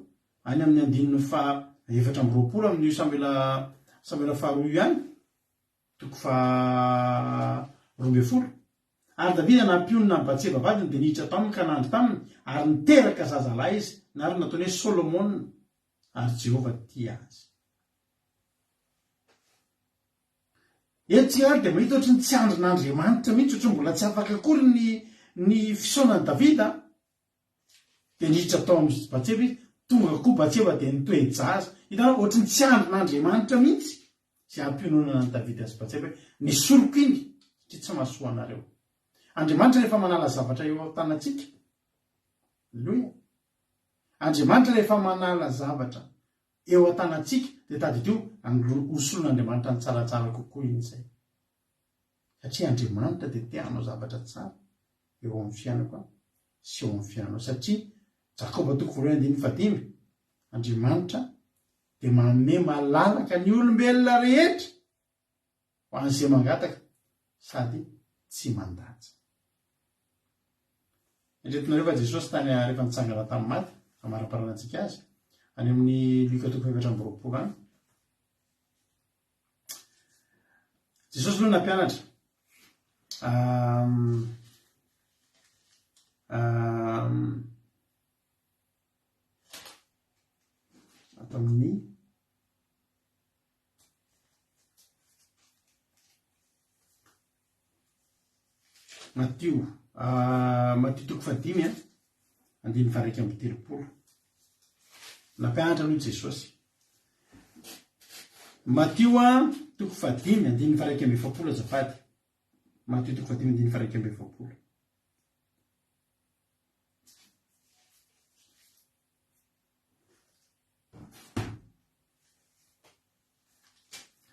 Any amin'ny andininy faha 24 amin'io Samoela Samoela faharoa io ihany, toko faha 12. Ary Davida nampionona an'i Batseba vadiny dia niditra tao aminy ka nandry taminy, ary niteraka zazalahy izy, nary nataony hoe Solomona, ary Jehovah tia azy. Eto tsika ary dia mahita ohatry ny tsy andrin'Andriamanitra mihitsy, ohatry ny mbola tsy afaka akory ny ny fisaonan'i Davida. Dia niditra tao amin'i Batseba izy, tonga koa Batseba dia nitoe-jaza. Hitanao, ohatry ny tsy andrin'Andriamanitra mihitsy izay hampiononana an'i Davida sy Batseba hoe, nesoriko iny satria tsy mahasoa anareo. Andriamanitra rehefa manala zavatra eo an-tanantsika, Aleloia. Andriamanitra rehefa manala zavatra eo an-tanantsika dia tadidio ho solon'Andriamanitra ny tsaratsara kokoa iny izay. Satria Andriamanitra dia te hanao zavatra tsara eo amin'ny fiainako sy eo amin'ny fiainanao. Satria Jakoba toko voalohany andininy fahadimy, Andriamanitra dia manome malalaka ny olombelona rehetra ho an'izay mangataka. Sady tsy mandatsa. Eritreretinareo fa Jesosy tany rehefa nitsangana tamin'ny maty, amaraparanantsika azy, any amin'ny Lioka toko 24 any. Jesosy aloha nampianatra. Um, um, ato amin'ny Matio, Matio toko fahadimy a, andininy faha 31. Nampianatra aloha Jesosy. Matio a, toko fahadimy, andininy faha 41 azafady. Matio toko fahadimy, andininy faha 41.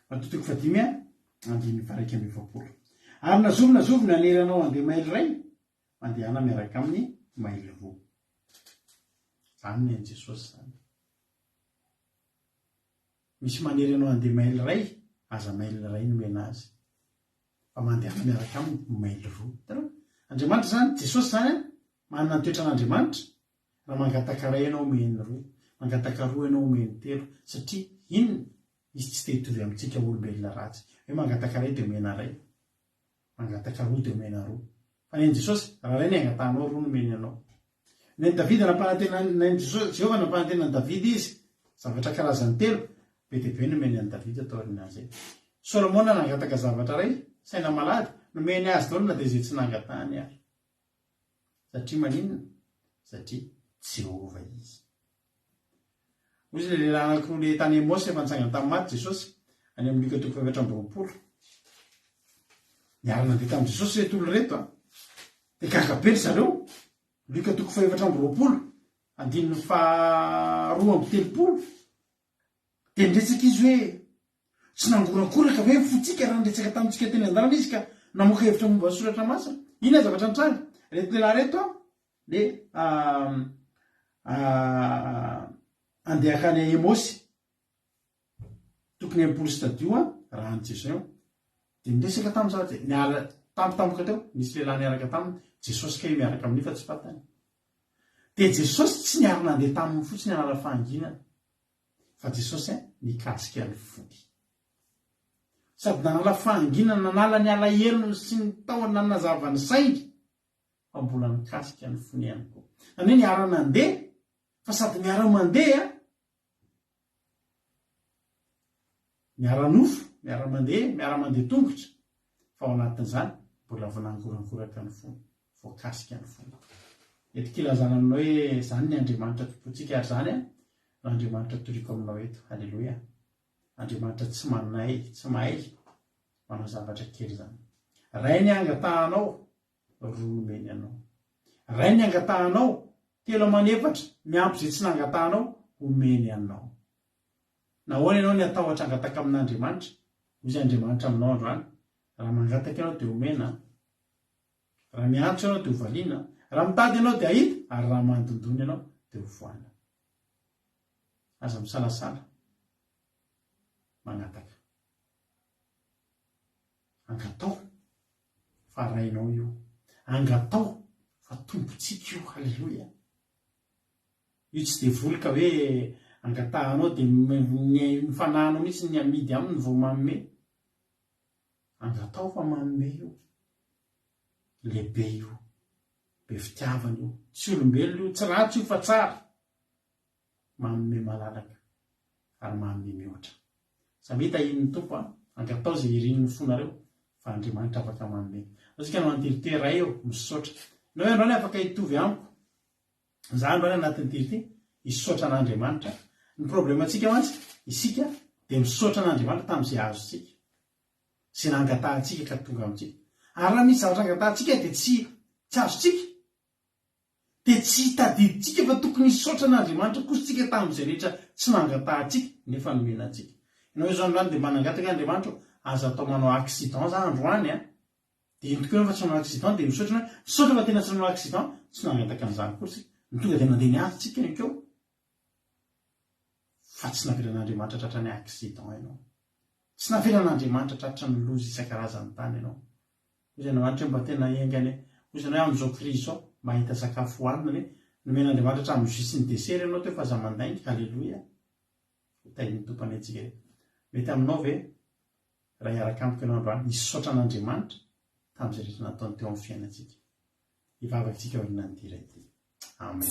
Matio toko fahadimy a, andininy faha-41. Ary na zovy na zovy nanery anao handeha maily iray, mandehana miaraka aminy maily roa. Izany ny an'i Jesosy izany. Misy manery anao handeha maily iray, aza maily iray nomena azy. Fa mandehana miaraka aminy maily roa. Hitanao? Andriamanitra izany, Jesosy izany an, manana ny toetran'Andriamanitra, Raha mangataka iray ianao omeny roa, mangataka roa ianao omeny telo, satria inona? Izy tsy te hitovy amintsika olombelona ratsy, hoe mangataka iray dia omena iray, mangataka roa dia omena roa. Fa ny an'i Jesosy, raha iray ny angatahanao, roa no omeny anao. Ny an'i Davida nampanantena, ny an'i Jesosy, Jehovah nampanantena an'i Davida izy, zavatra karazany telo, be dia be nomeny an'i Davida taorian'izay. Solomona nangataka zavatra iray, saina malady, nomeny azy daholo na dia izay tsy nangatahany ary. Satria maninona? Satria Jehovah izy. Hoy izy ilay lehilahy anankiroa le tany Emaosy rehefa nitsangana tamin'ny maty Jesosy, any amin'ny Lioka toko faha-24. Niara-nandeha tamin'i Jesosy ireto olona ireto a. Dia gaga be ry zareo. Lioka toko faha-24, andininy faha-32. Dia niresaka izy hoe, Tsy nangorakoraka ve ny fontsika raha niresaka tamintsika teny an-dalana izy ka namoaka hevitra momba ny Soratra Masina? Inona ny zavatra nitranga? Ireto lehilahy ireto dia handeha hankany Emaosy, tokony 60 stadio raha any Jerosalema. Dia niresaka tamin'ny zavatra, dia niala tampotampoka teo, nisy lehilahy niaraka taminy, Jesosy kay miaraka amin'io fa tsy fantany. Dia Jesosy tsy niara-nandeha taminy fotsiny hanala fahanginana, fa Jesosy nikasika ny fony. Sady nanala fahanginana, nanala ny alahelony sy ny tahony, nanazava ny sainy, fa mbola nikasika ny fony ihany koa. Izany hoe niara-nandeha, fa sady miara-mandeha, Miara-nofo, miara-mandeha, miara-mandeha tongotra, fa ao anatin'izany mbola vao nangorangoraka ny fony, voakasika ny fony. Entiko ilazana aminao hoe izany ny Andriamanitra tompontsika ary izany no Andriamanitra toriko aminao eto. Aleloia. Andriamanitra tsy manay, tsy mahay manao zavatra kely izany. Ray ny angatahanao, roa nomeny anao. Ray ny angatahanao, telo aman'efatra miampy izay tsy nangatahanao, homeny anao. Nahoana ianao ny hatahotra hangataka amin'Andriamanitra? Hoy izy Andriamanitra aminao androany, Raha mangataka ianao dia homena, raha miantso ianao dia hovaliana, raha mitady ianao dia hahita, ary raha mandondona ianao dia hovohana. Aza misalasala mangataka. Angataho fa Rainao io. Angataho fa Tompontsika io. Haleloia. Io tsy devoly ka hoe angatahanao dia ny fanahinao mihitsy ny amidy aminy vao manome. Angataho fa manome io. Lehibe io. Be fitiavana io. Tsy olombelona io, tsy ratsy io fa tsara. Manome malalaka ary manome mihoatra. Samia tahian'ny Tompo a! Angataho izay irin'ny fonareo fa Andriamanitra afaka manome. Aleo tsika hanao an'ity ry Ray ô, misaotra. Ianao hoe androany afaka hitovy amiko. Za androany anatin'ity ity, hisaotra an'Andriamanitra. Ny problème-ntsika mantsy, isika dia misaotra an'Andriamanitra tamin'izay azontsika. Izay nangatahantsika ka tonga amintsika. Ary raha misy zavatra angatahantsika dia tsy tsy azontsika, dia tsy tadidintsika fa tokony hisaotra an'Andriamanitra kosa isika tamin'izay rehetra tsy nangatahantsika nefa nomena antsika. Ianao izao androany dia mba nangataka Andriamanitra ô, aza atao manao accident za androany a! Dia eny tokoa ianao fa tsy nanao accident dia misaotra ianao hoe misaotra fa tena tsy nanao accident, tsy nangataka an'izany akory isika, ny tonga dia nandeha niady tsika ihany koa fa tsy navelan'Andriamanitra tratran'ny accident ianao, tsy navelan'Andriamanitra tratran'ny loza isan-karazany tany ianao. Hoy Andriamanitra hoe mba tena enga anie. Hoy izy hoe amin'izao krizy izao, mba hahita sakafo hohanina anie. Nomen'Andriamanitra hatramin'ny jus sy ny dessert ianao teo fa aza mandainga. Aleloia. Ho tahian'ny Tompo anie antsika rehetra. Mety aminao ve raha hiaraka amiko ianao androany hisaotra an'Andriamanitra tamin'izay rehetra nataony teo amin'ny fiainantsika? Hivavaka isika aorianan'ity iray ity. Amen.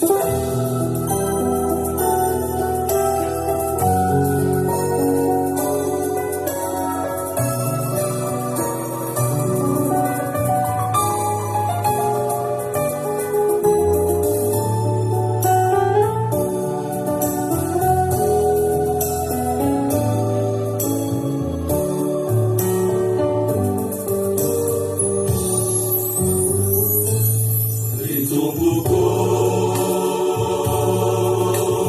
Ry Tompoko ô,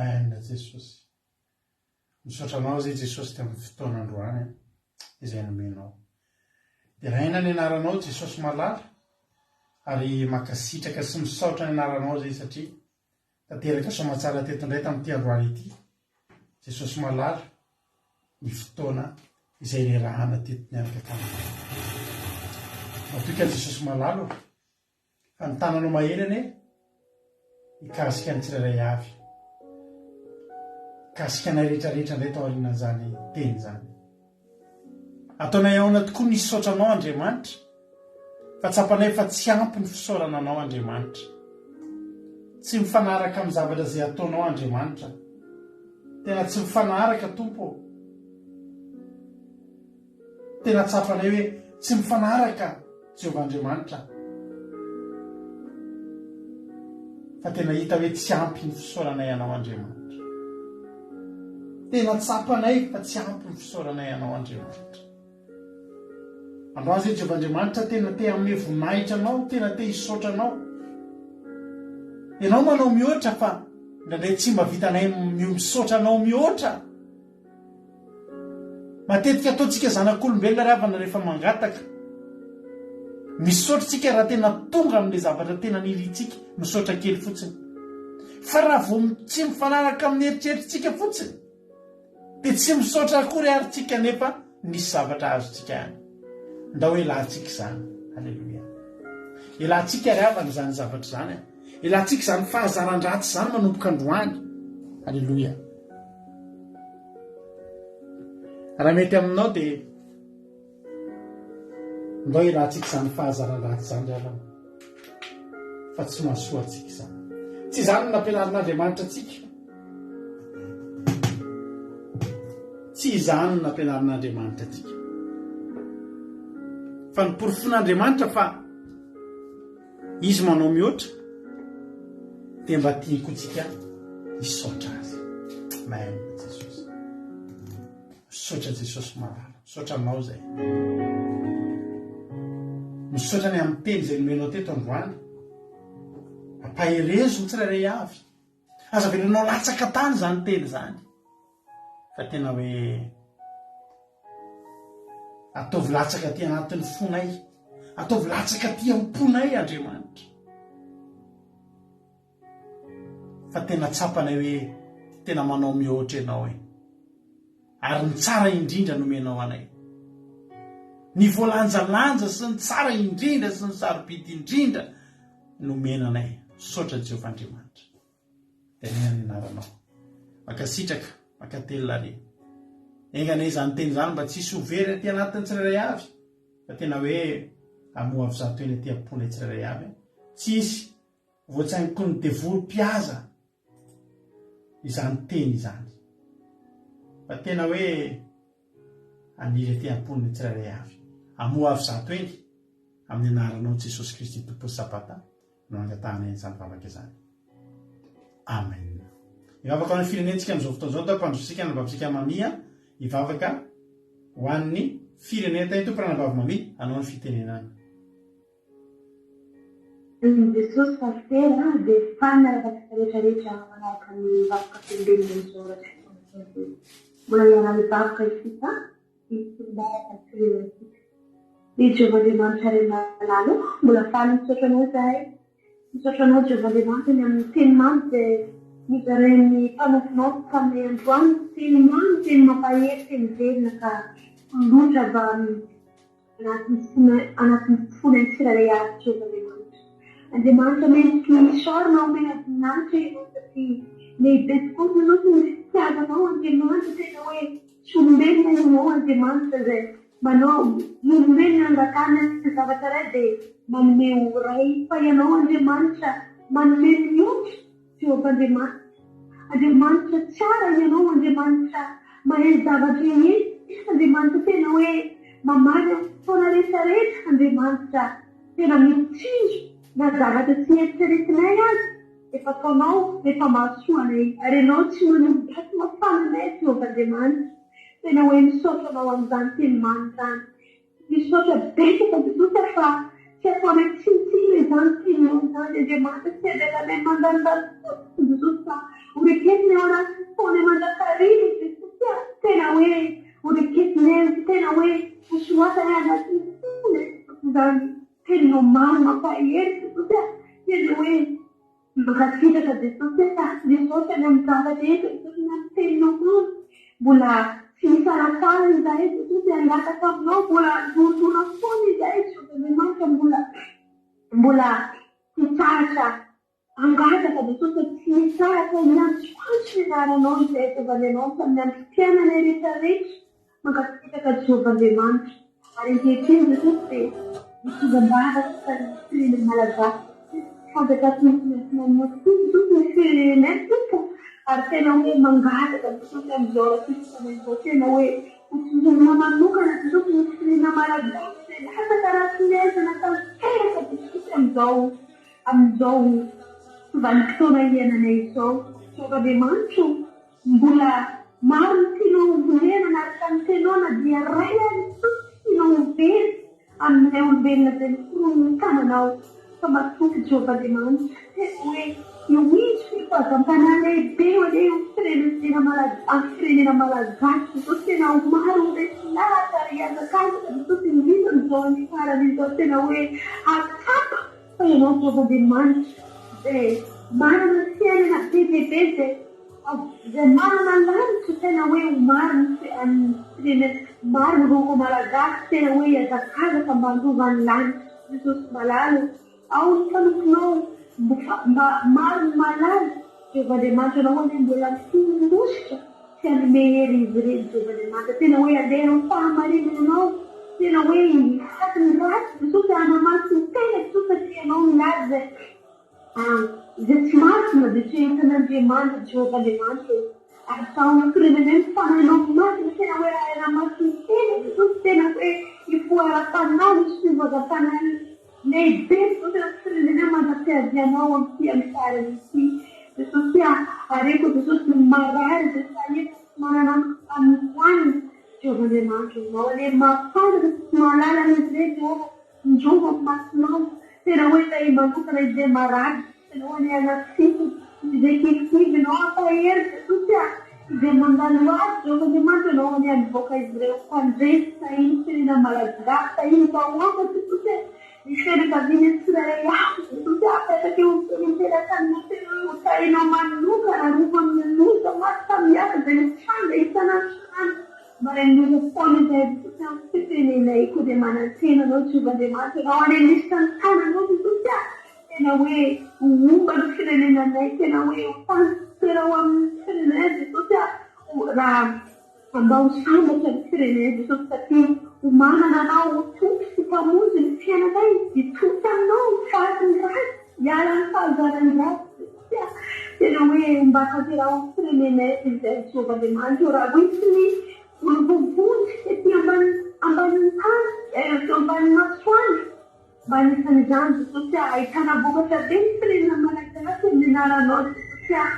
Amen Jesosy. Misaotra anao zay Jesosy tamin'ny fotoana androany izay nomenao. Deraina ny anaranao Jesosy malala ary mankasitraka sy misaotra ny anaranao zay satria tanteraka soamatsara teto indray tamin'ity androany ity. Jesosy malala ny fotoana izay niarahana teto niaraka taminao. Matoky an'i Jesosy malala ô. Fa ny tananao mahery anie hikasika ny tsirairay avy. Hikasika anay rehetra rehetra indray tao aorianan'izany teny izany. Ataonay ahoana tokoa ny hisaotra anao Andriamanitra fa tsapanay fa tsy ampy ny fisaorana anao Andriamanitra. Tsy mifanaraka amin'ny zavatra izay ataonao Andriamanitra. Tena tsy mifanaraka Tompo ô. Tena tsapanay hoe tsy mifanaraka Jehovah Andriamanitra fa tena hita hoe tsy ampy ny fisaoranay Anao Andriamanitra. Tena tsapanay fa tsy ampy ny fisaoranay Anao Andriamanitra. Androany zay Jehovah Andriamanitra tena te hanome voninahitra Anao, tena te hisaotra Anao. Ianao manao mihoatra fa indraindray tsy mba vitanay misaotra Anao mihoatra. Matetika ataontsika zanak'olombelona ry havana rehefa mangataka. Misaotra tsika raha tena tonga amin'ilay zavatra tena nirintsika, misaotra kely fotsiny. Fa raha vao tsy mifanaraka amin'ny eritreritritsika fotsiny, dia tsy misaotra akory ary tsika nefa nisy zavatra azontsika ihany. Ndao elantsika izany. Aleloia. Elantsika ry havana izany zavatra izany. Elantsika izany fahazaran-dratsy izany manomboka androany. Aleloia. Raha mety aminao dia ndao ilantsika izany fahazaran-dratsy izany ry havana fa tsy mahasoa antsika izany. Tsy izany no nampianarin'Andriamanitra antsika. Tsy izany no nampianarin'Andriamanitra antsika. Fa ny porofon'Andriamanitra fa Izy manao mihoatra dia mba tiany koa tsika hisaotra azy. Amen Jesosy. Misaotra Jesosy malala. Misaotra anao izay. Misaotra ny amin'ny teny izay nomenao teto androany. Ampaherezo ny tsirairay avy. Aza avelanao latsaka tany izany teny izany. Fa tena hoe ataovy latsaka aty anatin'ny fonay. Ataovy latsaka aty am-ponay Andriamanitra. Fa tena tsapanay hoe tena manao mihoatra ianao e. Ary ny tsara indrindra nomenao anay. Ny voalanjalanja sy ny tsara indrindra sy ny sarobidy indrindra nomena anay. Misaotra Jehovah Andriamanitra. Deraina ny anaranao. Mankasitraka, mankatelina ary. Enga anie izany teny izany mba tsy hisy ho very aty anatin'ny tsirairay avy, fa tena hoe hamoha avy eny aty am-ponay tsirairay avy. Tsy hisy voatsaingoky ny devoly mpihaza izany teny izany. Fa tena hoe haniry aty am-pon'ny tsirairay avy. Hamoha avy eny amin'ny anaranao Jesosy Kristy Tompon'ny Sabata. no angatahanay an'izany vavaka izany. Amen. Hivavaka ho an'ny firenentsika amin'izao fotoana izao, Taom-pandrosotsika anabavitsika Mamia hivavaka ho an'ny firenena. Tahin'ny Tompo ranabavy Mamia hanao ny fitenenana. Tahin'i Jesosy Pasitera dia faly miaraka antsika rehetra rehetra manaraka ny vavaka fenombelona izao ora sy fotoana izao. Mbola hiara-hivavaka isika. Hisy-mbaraka ny firenentsika. Ry Jehovah Andriamanitra Ray malala ô, mbola faly misaotra Anao izahay. Misaotra Anao Jehovah Andriamanitra ny amin'ny teny mamy izay nozarain'ny mpanomponao taminay androany. Teny mamy, teny mampahery, teny velona ka tolotra avy anatin'ny fonay, anatin'ny fonay tsirairay avy Jehovah Andriamanitra. Andriamanitra mendriky ny isaorana omena voninahitra Ianao satria lehibe tokoa ny fitiavanao Andriamanitra tena hoe Tsy olombelona ianao Andriamanitra izay manao ny olombelona angatahana ny zavatra iray dia manome ho ray fa ianao Andriamanitra manome mihoatra Jehovah Andriamanitra Andriamanitra tsara ianao Andriamanitra mahay ny zavatra rehetra Andriamanitra tena hoe mamaly amin'ny fotoana rehetra rehetra Andriamanitra tena mitsinjo na zavatra tsy eritreretinay aza Efa ataonao rehefa mahasoa anay ary ianao tsy manomboka tsy mafana anay Jehovah Andriamanitra. Tena hoe misaotra anao amin'izany teny mamy izany. Misaotra betsaka Jesosy fa tsy ataonay tsinontsinona izany teninao izany Andriamanitra tsy avelanay mandanindany fotsiny Jesosy fa. Ho reketiny ao anatin'ny fotoana mandrakariva i Jesosy a! Tena hoe ho reketiny eo, tena hoe ho soratany anatin'ny fony Jesosy izany teninao maro mampahery Jesosy a! Tena hoe mankasitraka Jesosy a! Misaotra ny amin'ny zava-drehetra Jesosy ny amin'ny teninao maro. Mbola tsy misalasala izahay Jesosy hangataka aminao, mbola handondona foana izahay Jehovah Andriamanitra, mbola mbola tsy hitsahatra Hangataka Jesosy fa tsy mitsahatra hiantsoantso ny anaranao izay Jehovah Andriamanitra amin'ny androm-piainanay rehetra rehetra. Mankasitraka Jehovah Andriamanitra. Ary ankehitriny Jesosy dia mitondra am-bavaka ny firenena malagasy fantatra tsy misy miankina aminao tokoa Jesosy ny firenenay Tompo ary tena hoe mangataka Jesosy amin'izao ora sy fotoana izao tena hoe ho tsinjovina manokana Jesosy ny firenena malagasy izay latsaka anaty miaizana tanteraka Jesosy amin'izao Amin'izao vanim-potoana iainanay izao, Jehovah Andriamanitra ô, mbola maro ny tianao hovonjena anaraka ny Teninao na dia iray ary tsy tianao ho very amin'ilay olombelona izay noforonin'ny tananao. Fa matoky Jehovah Andriamanitra, tena hoe io indro fifohazam-panahy lehibe io anie io firenena Malagasy, firenena Malagasy izao tena ho maro ho resy lahatra ary hihazakazaka Jesosy indrindra amin'izao andro farany izao tena hoe hahatsapa Fa ianao Jehovah Andriamanitra izay manana fiainana be dia be, izay izay manana lanitra tena hoe ho maro ny firenena, maro ny vahoaka malagasy tena hoe hihazakazaka mba handova ny lanitra. Jesosy malala ô, ao ny mpanomponao mba maro ny mahalala, Jehovah Andriamanitra anao anie mbola tsy handositra. Tsy hanome hery izy ireny Jehovah Andriamanitra. Tena hoe handeha amin'ny fahamarinana ianao. Tena hoe hihaky ny ratsy Jesosy, hanamasy ny tena Jesosy satria ianao milaza izay tsy masina dia tsy ho hitan'Andriamanitra Jehovah Andriamanitra ô. Ary sao amin'ny firenenay ny fanahinao masina, tena hoe hanamasy ny tena Jesosy, tena hoe hifoha ara-panahy, hisy fiovaza-panahy Lehibe Jesosy amin'ny firenena mandra-piavianao amin'ity andro farany ity. Jesosy a, areko Jesosy ny marary izay sahirana sy tsy manana antoka hohanina. Jehovah Andriamanitra ô, Ianao anie mahafantatra sy tsy mahalala an'izy ireny Jehovah, indrova amin'ny masonao. Tena hoe ilay manokana izay marary, tena hoe anie hanasitana izay kivikivy Ianao hampahery Jesosy a, izay mandalo ady Jehovah Andriamanitra Ianao anie hanvoaka izy ireo mpandresy tahin'ny firenena malagasy tahin'ny vahoaka Jesosy a, ny fianakaviana tsirairay avy Jesosy a, apetraka eo am-pelatananao tena hoe ho tahinao manokana arovany ny loza maro samihafa izay mitranga isan'andro isan'andro mba ren'olona foana izahay Jesosy amin'ny firenenay koa dia manantena Anao Jehovah Andriamanitra Ianao any anisan'ny tananao Jesosy a. Tena hoe ho homba ny firenenanay, tena hoe ho tantera ho amin'ny firenenay Jesosy a, raha mba ho sambatra ny firenenay Jesosy satria ho manana Anao ho Tompo sy Mpamonjy ny fiainanay, hitoky Aminao ny faty ny ratsy, hiala amin'ny fahazaran'ny ratsy Jesosy a, tena hoe mba tanteraho amin'ny firenenay izay Jehovah Andriamanitra ô, raha hoe tsy misy olom-boavonjy ety ambany ambanin'ny tany, ety ambanin'ny masoandro. Mba anisan'izany Jesosy ah, ahitana vokatra be ny firenena Malagasy amin'ny anaranao Jesosy ah,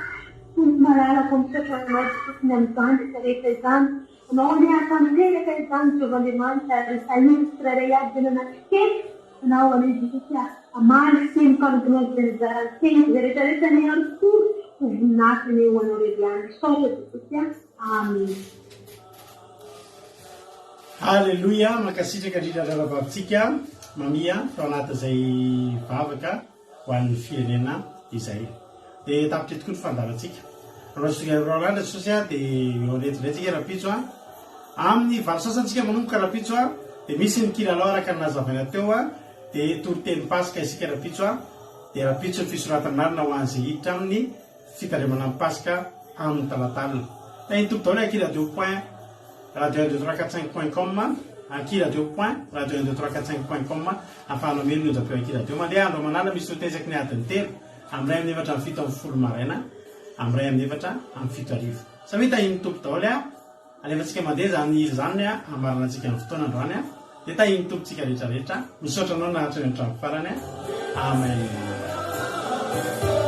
Tompo malalako misaotra anao Jesosy ny amin'izany rehetra rehetra izany, Anao anie hahatanteraka izany Jehovah Andriamanitra ary tahiry ny tsirairay avy izay nanatrika eto, Anao anie Jesosy ah, hamaly fitia ny mpanomponao izay nizara ny teny izay rehetra rehetra anie ary koa ho voninahitra anie ho anao irery ihany, misaotra Jesosy ah, Amen. Haleloia, mankasitraka indrindra raravavintsika Mamia tao anatin'izay vavaka ho an'ny firenena izay. Dia tapitra eto koa ny fandaharantsika. Roland Jesosy a, dia eo eto indray tsika rahampitso a. Amin'ny valo sasany tsika manomboka rahampitso a, dia misy ny kilalao araka ny nazavaina teo a, dia toriteny Paska isika rahampitso a, dia rahampitso ny fisoratana anarana ho an'izay hiditra amin'ny Fitandremana ny Paska amin'ny talata alina. Tahin'ny Tompo daholo aky radio point radio un deux trois quatre cinq point com aky radio point radio un deux trois quatre cinq point com ahafahanao mino ny onjam-peo aky radio mandeha andro aman'alina misy route isaky ny adiny telo amin'ny iray amin'ny efatra amin'ny 17 maraina amin'ny iray amin'ny efatra amin'ny fito hariva. Samia tahin'ny Tompo daholo a! Alefantsika mandeha izany hira izany hamaranantsika ny fotoana androany a! Dia tahin'ny Tompo tsika rehetra rehetra. Misaotra anao nahatrany hatramin'ny farany a! Amen.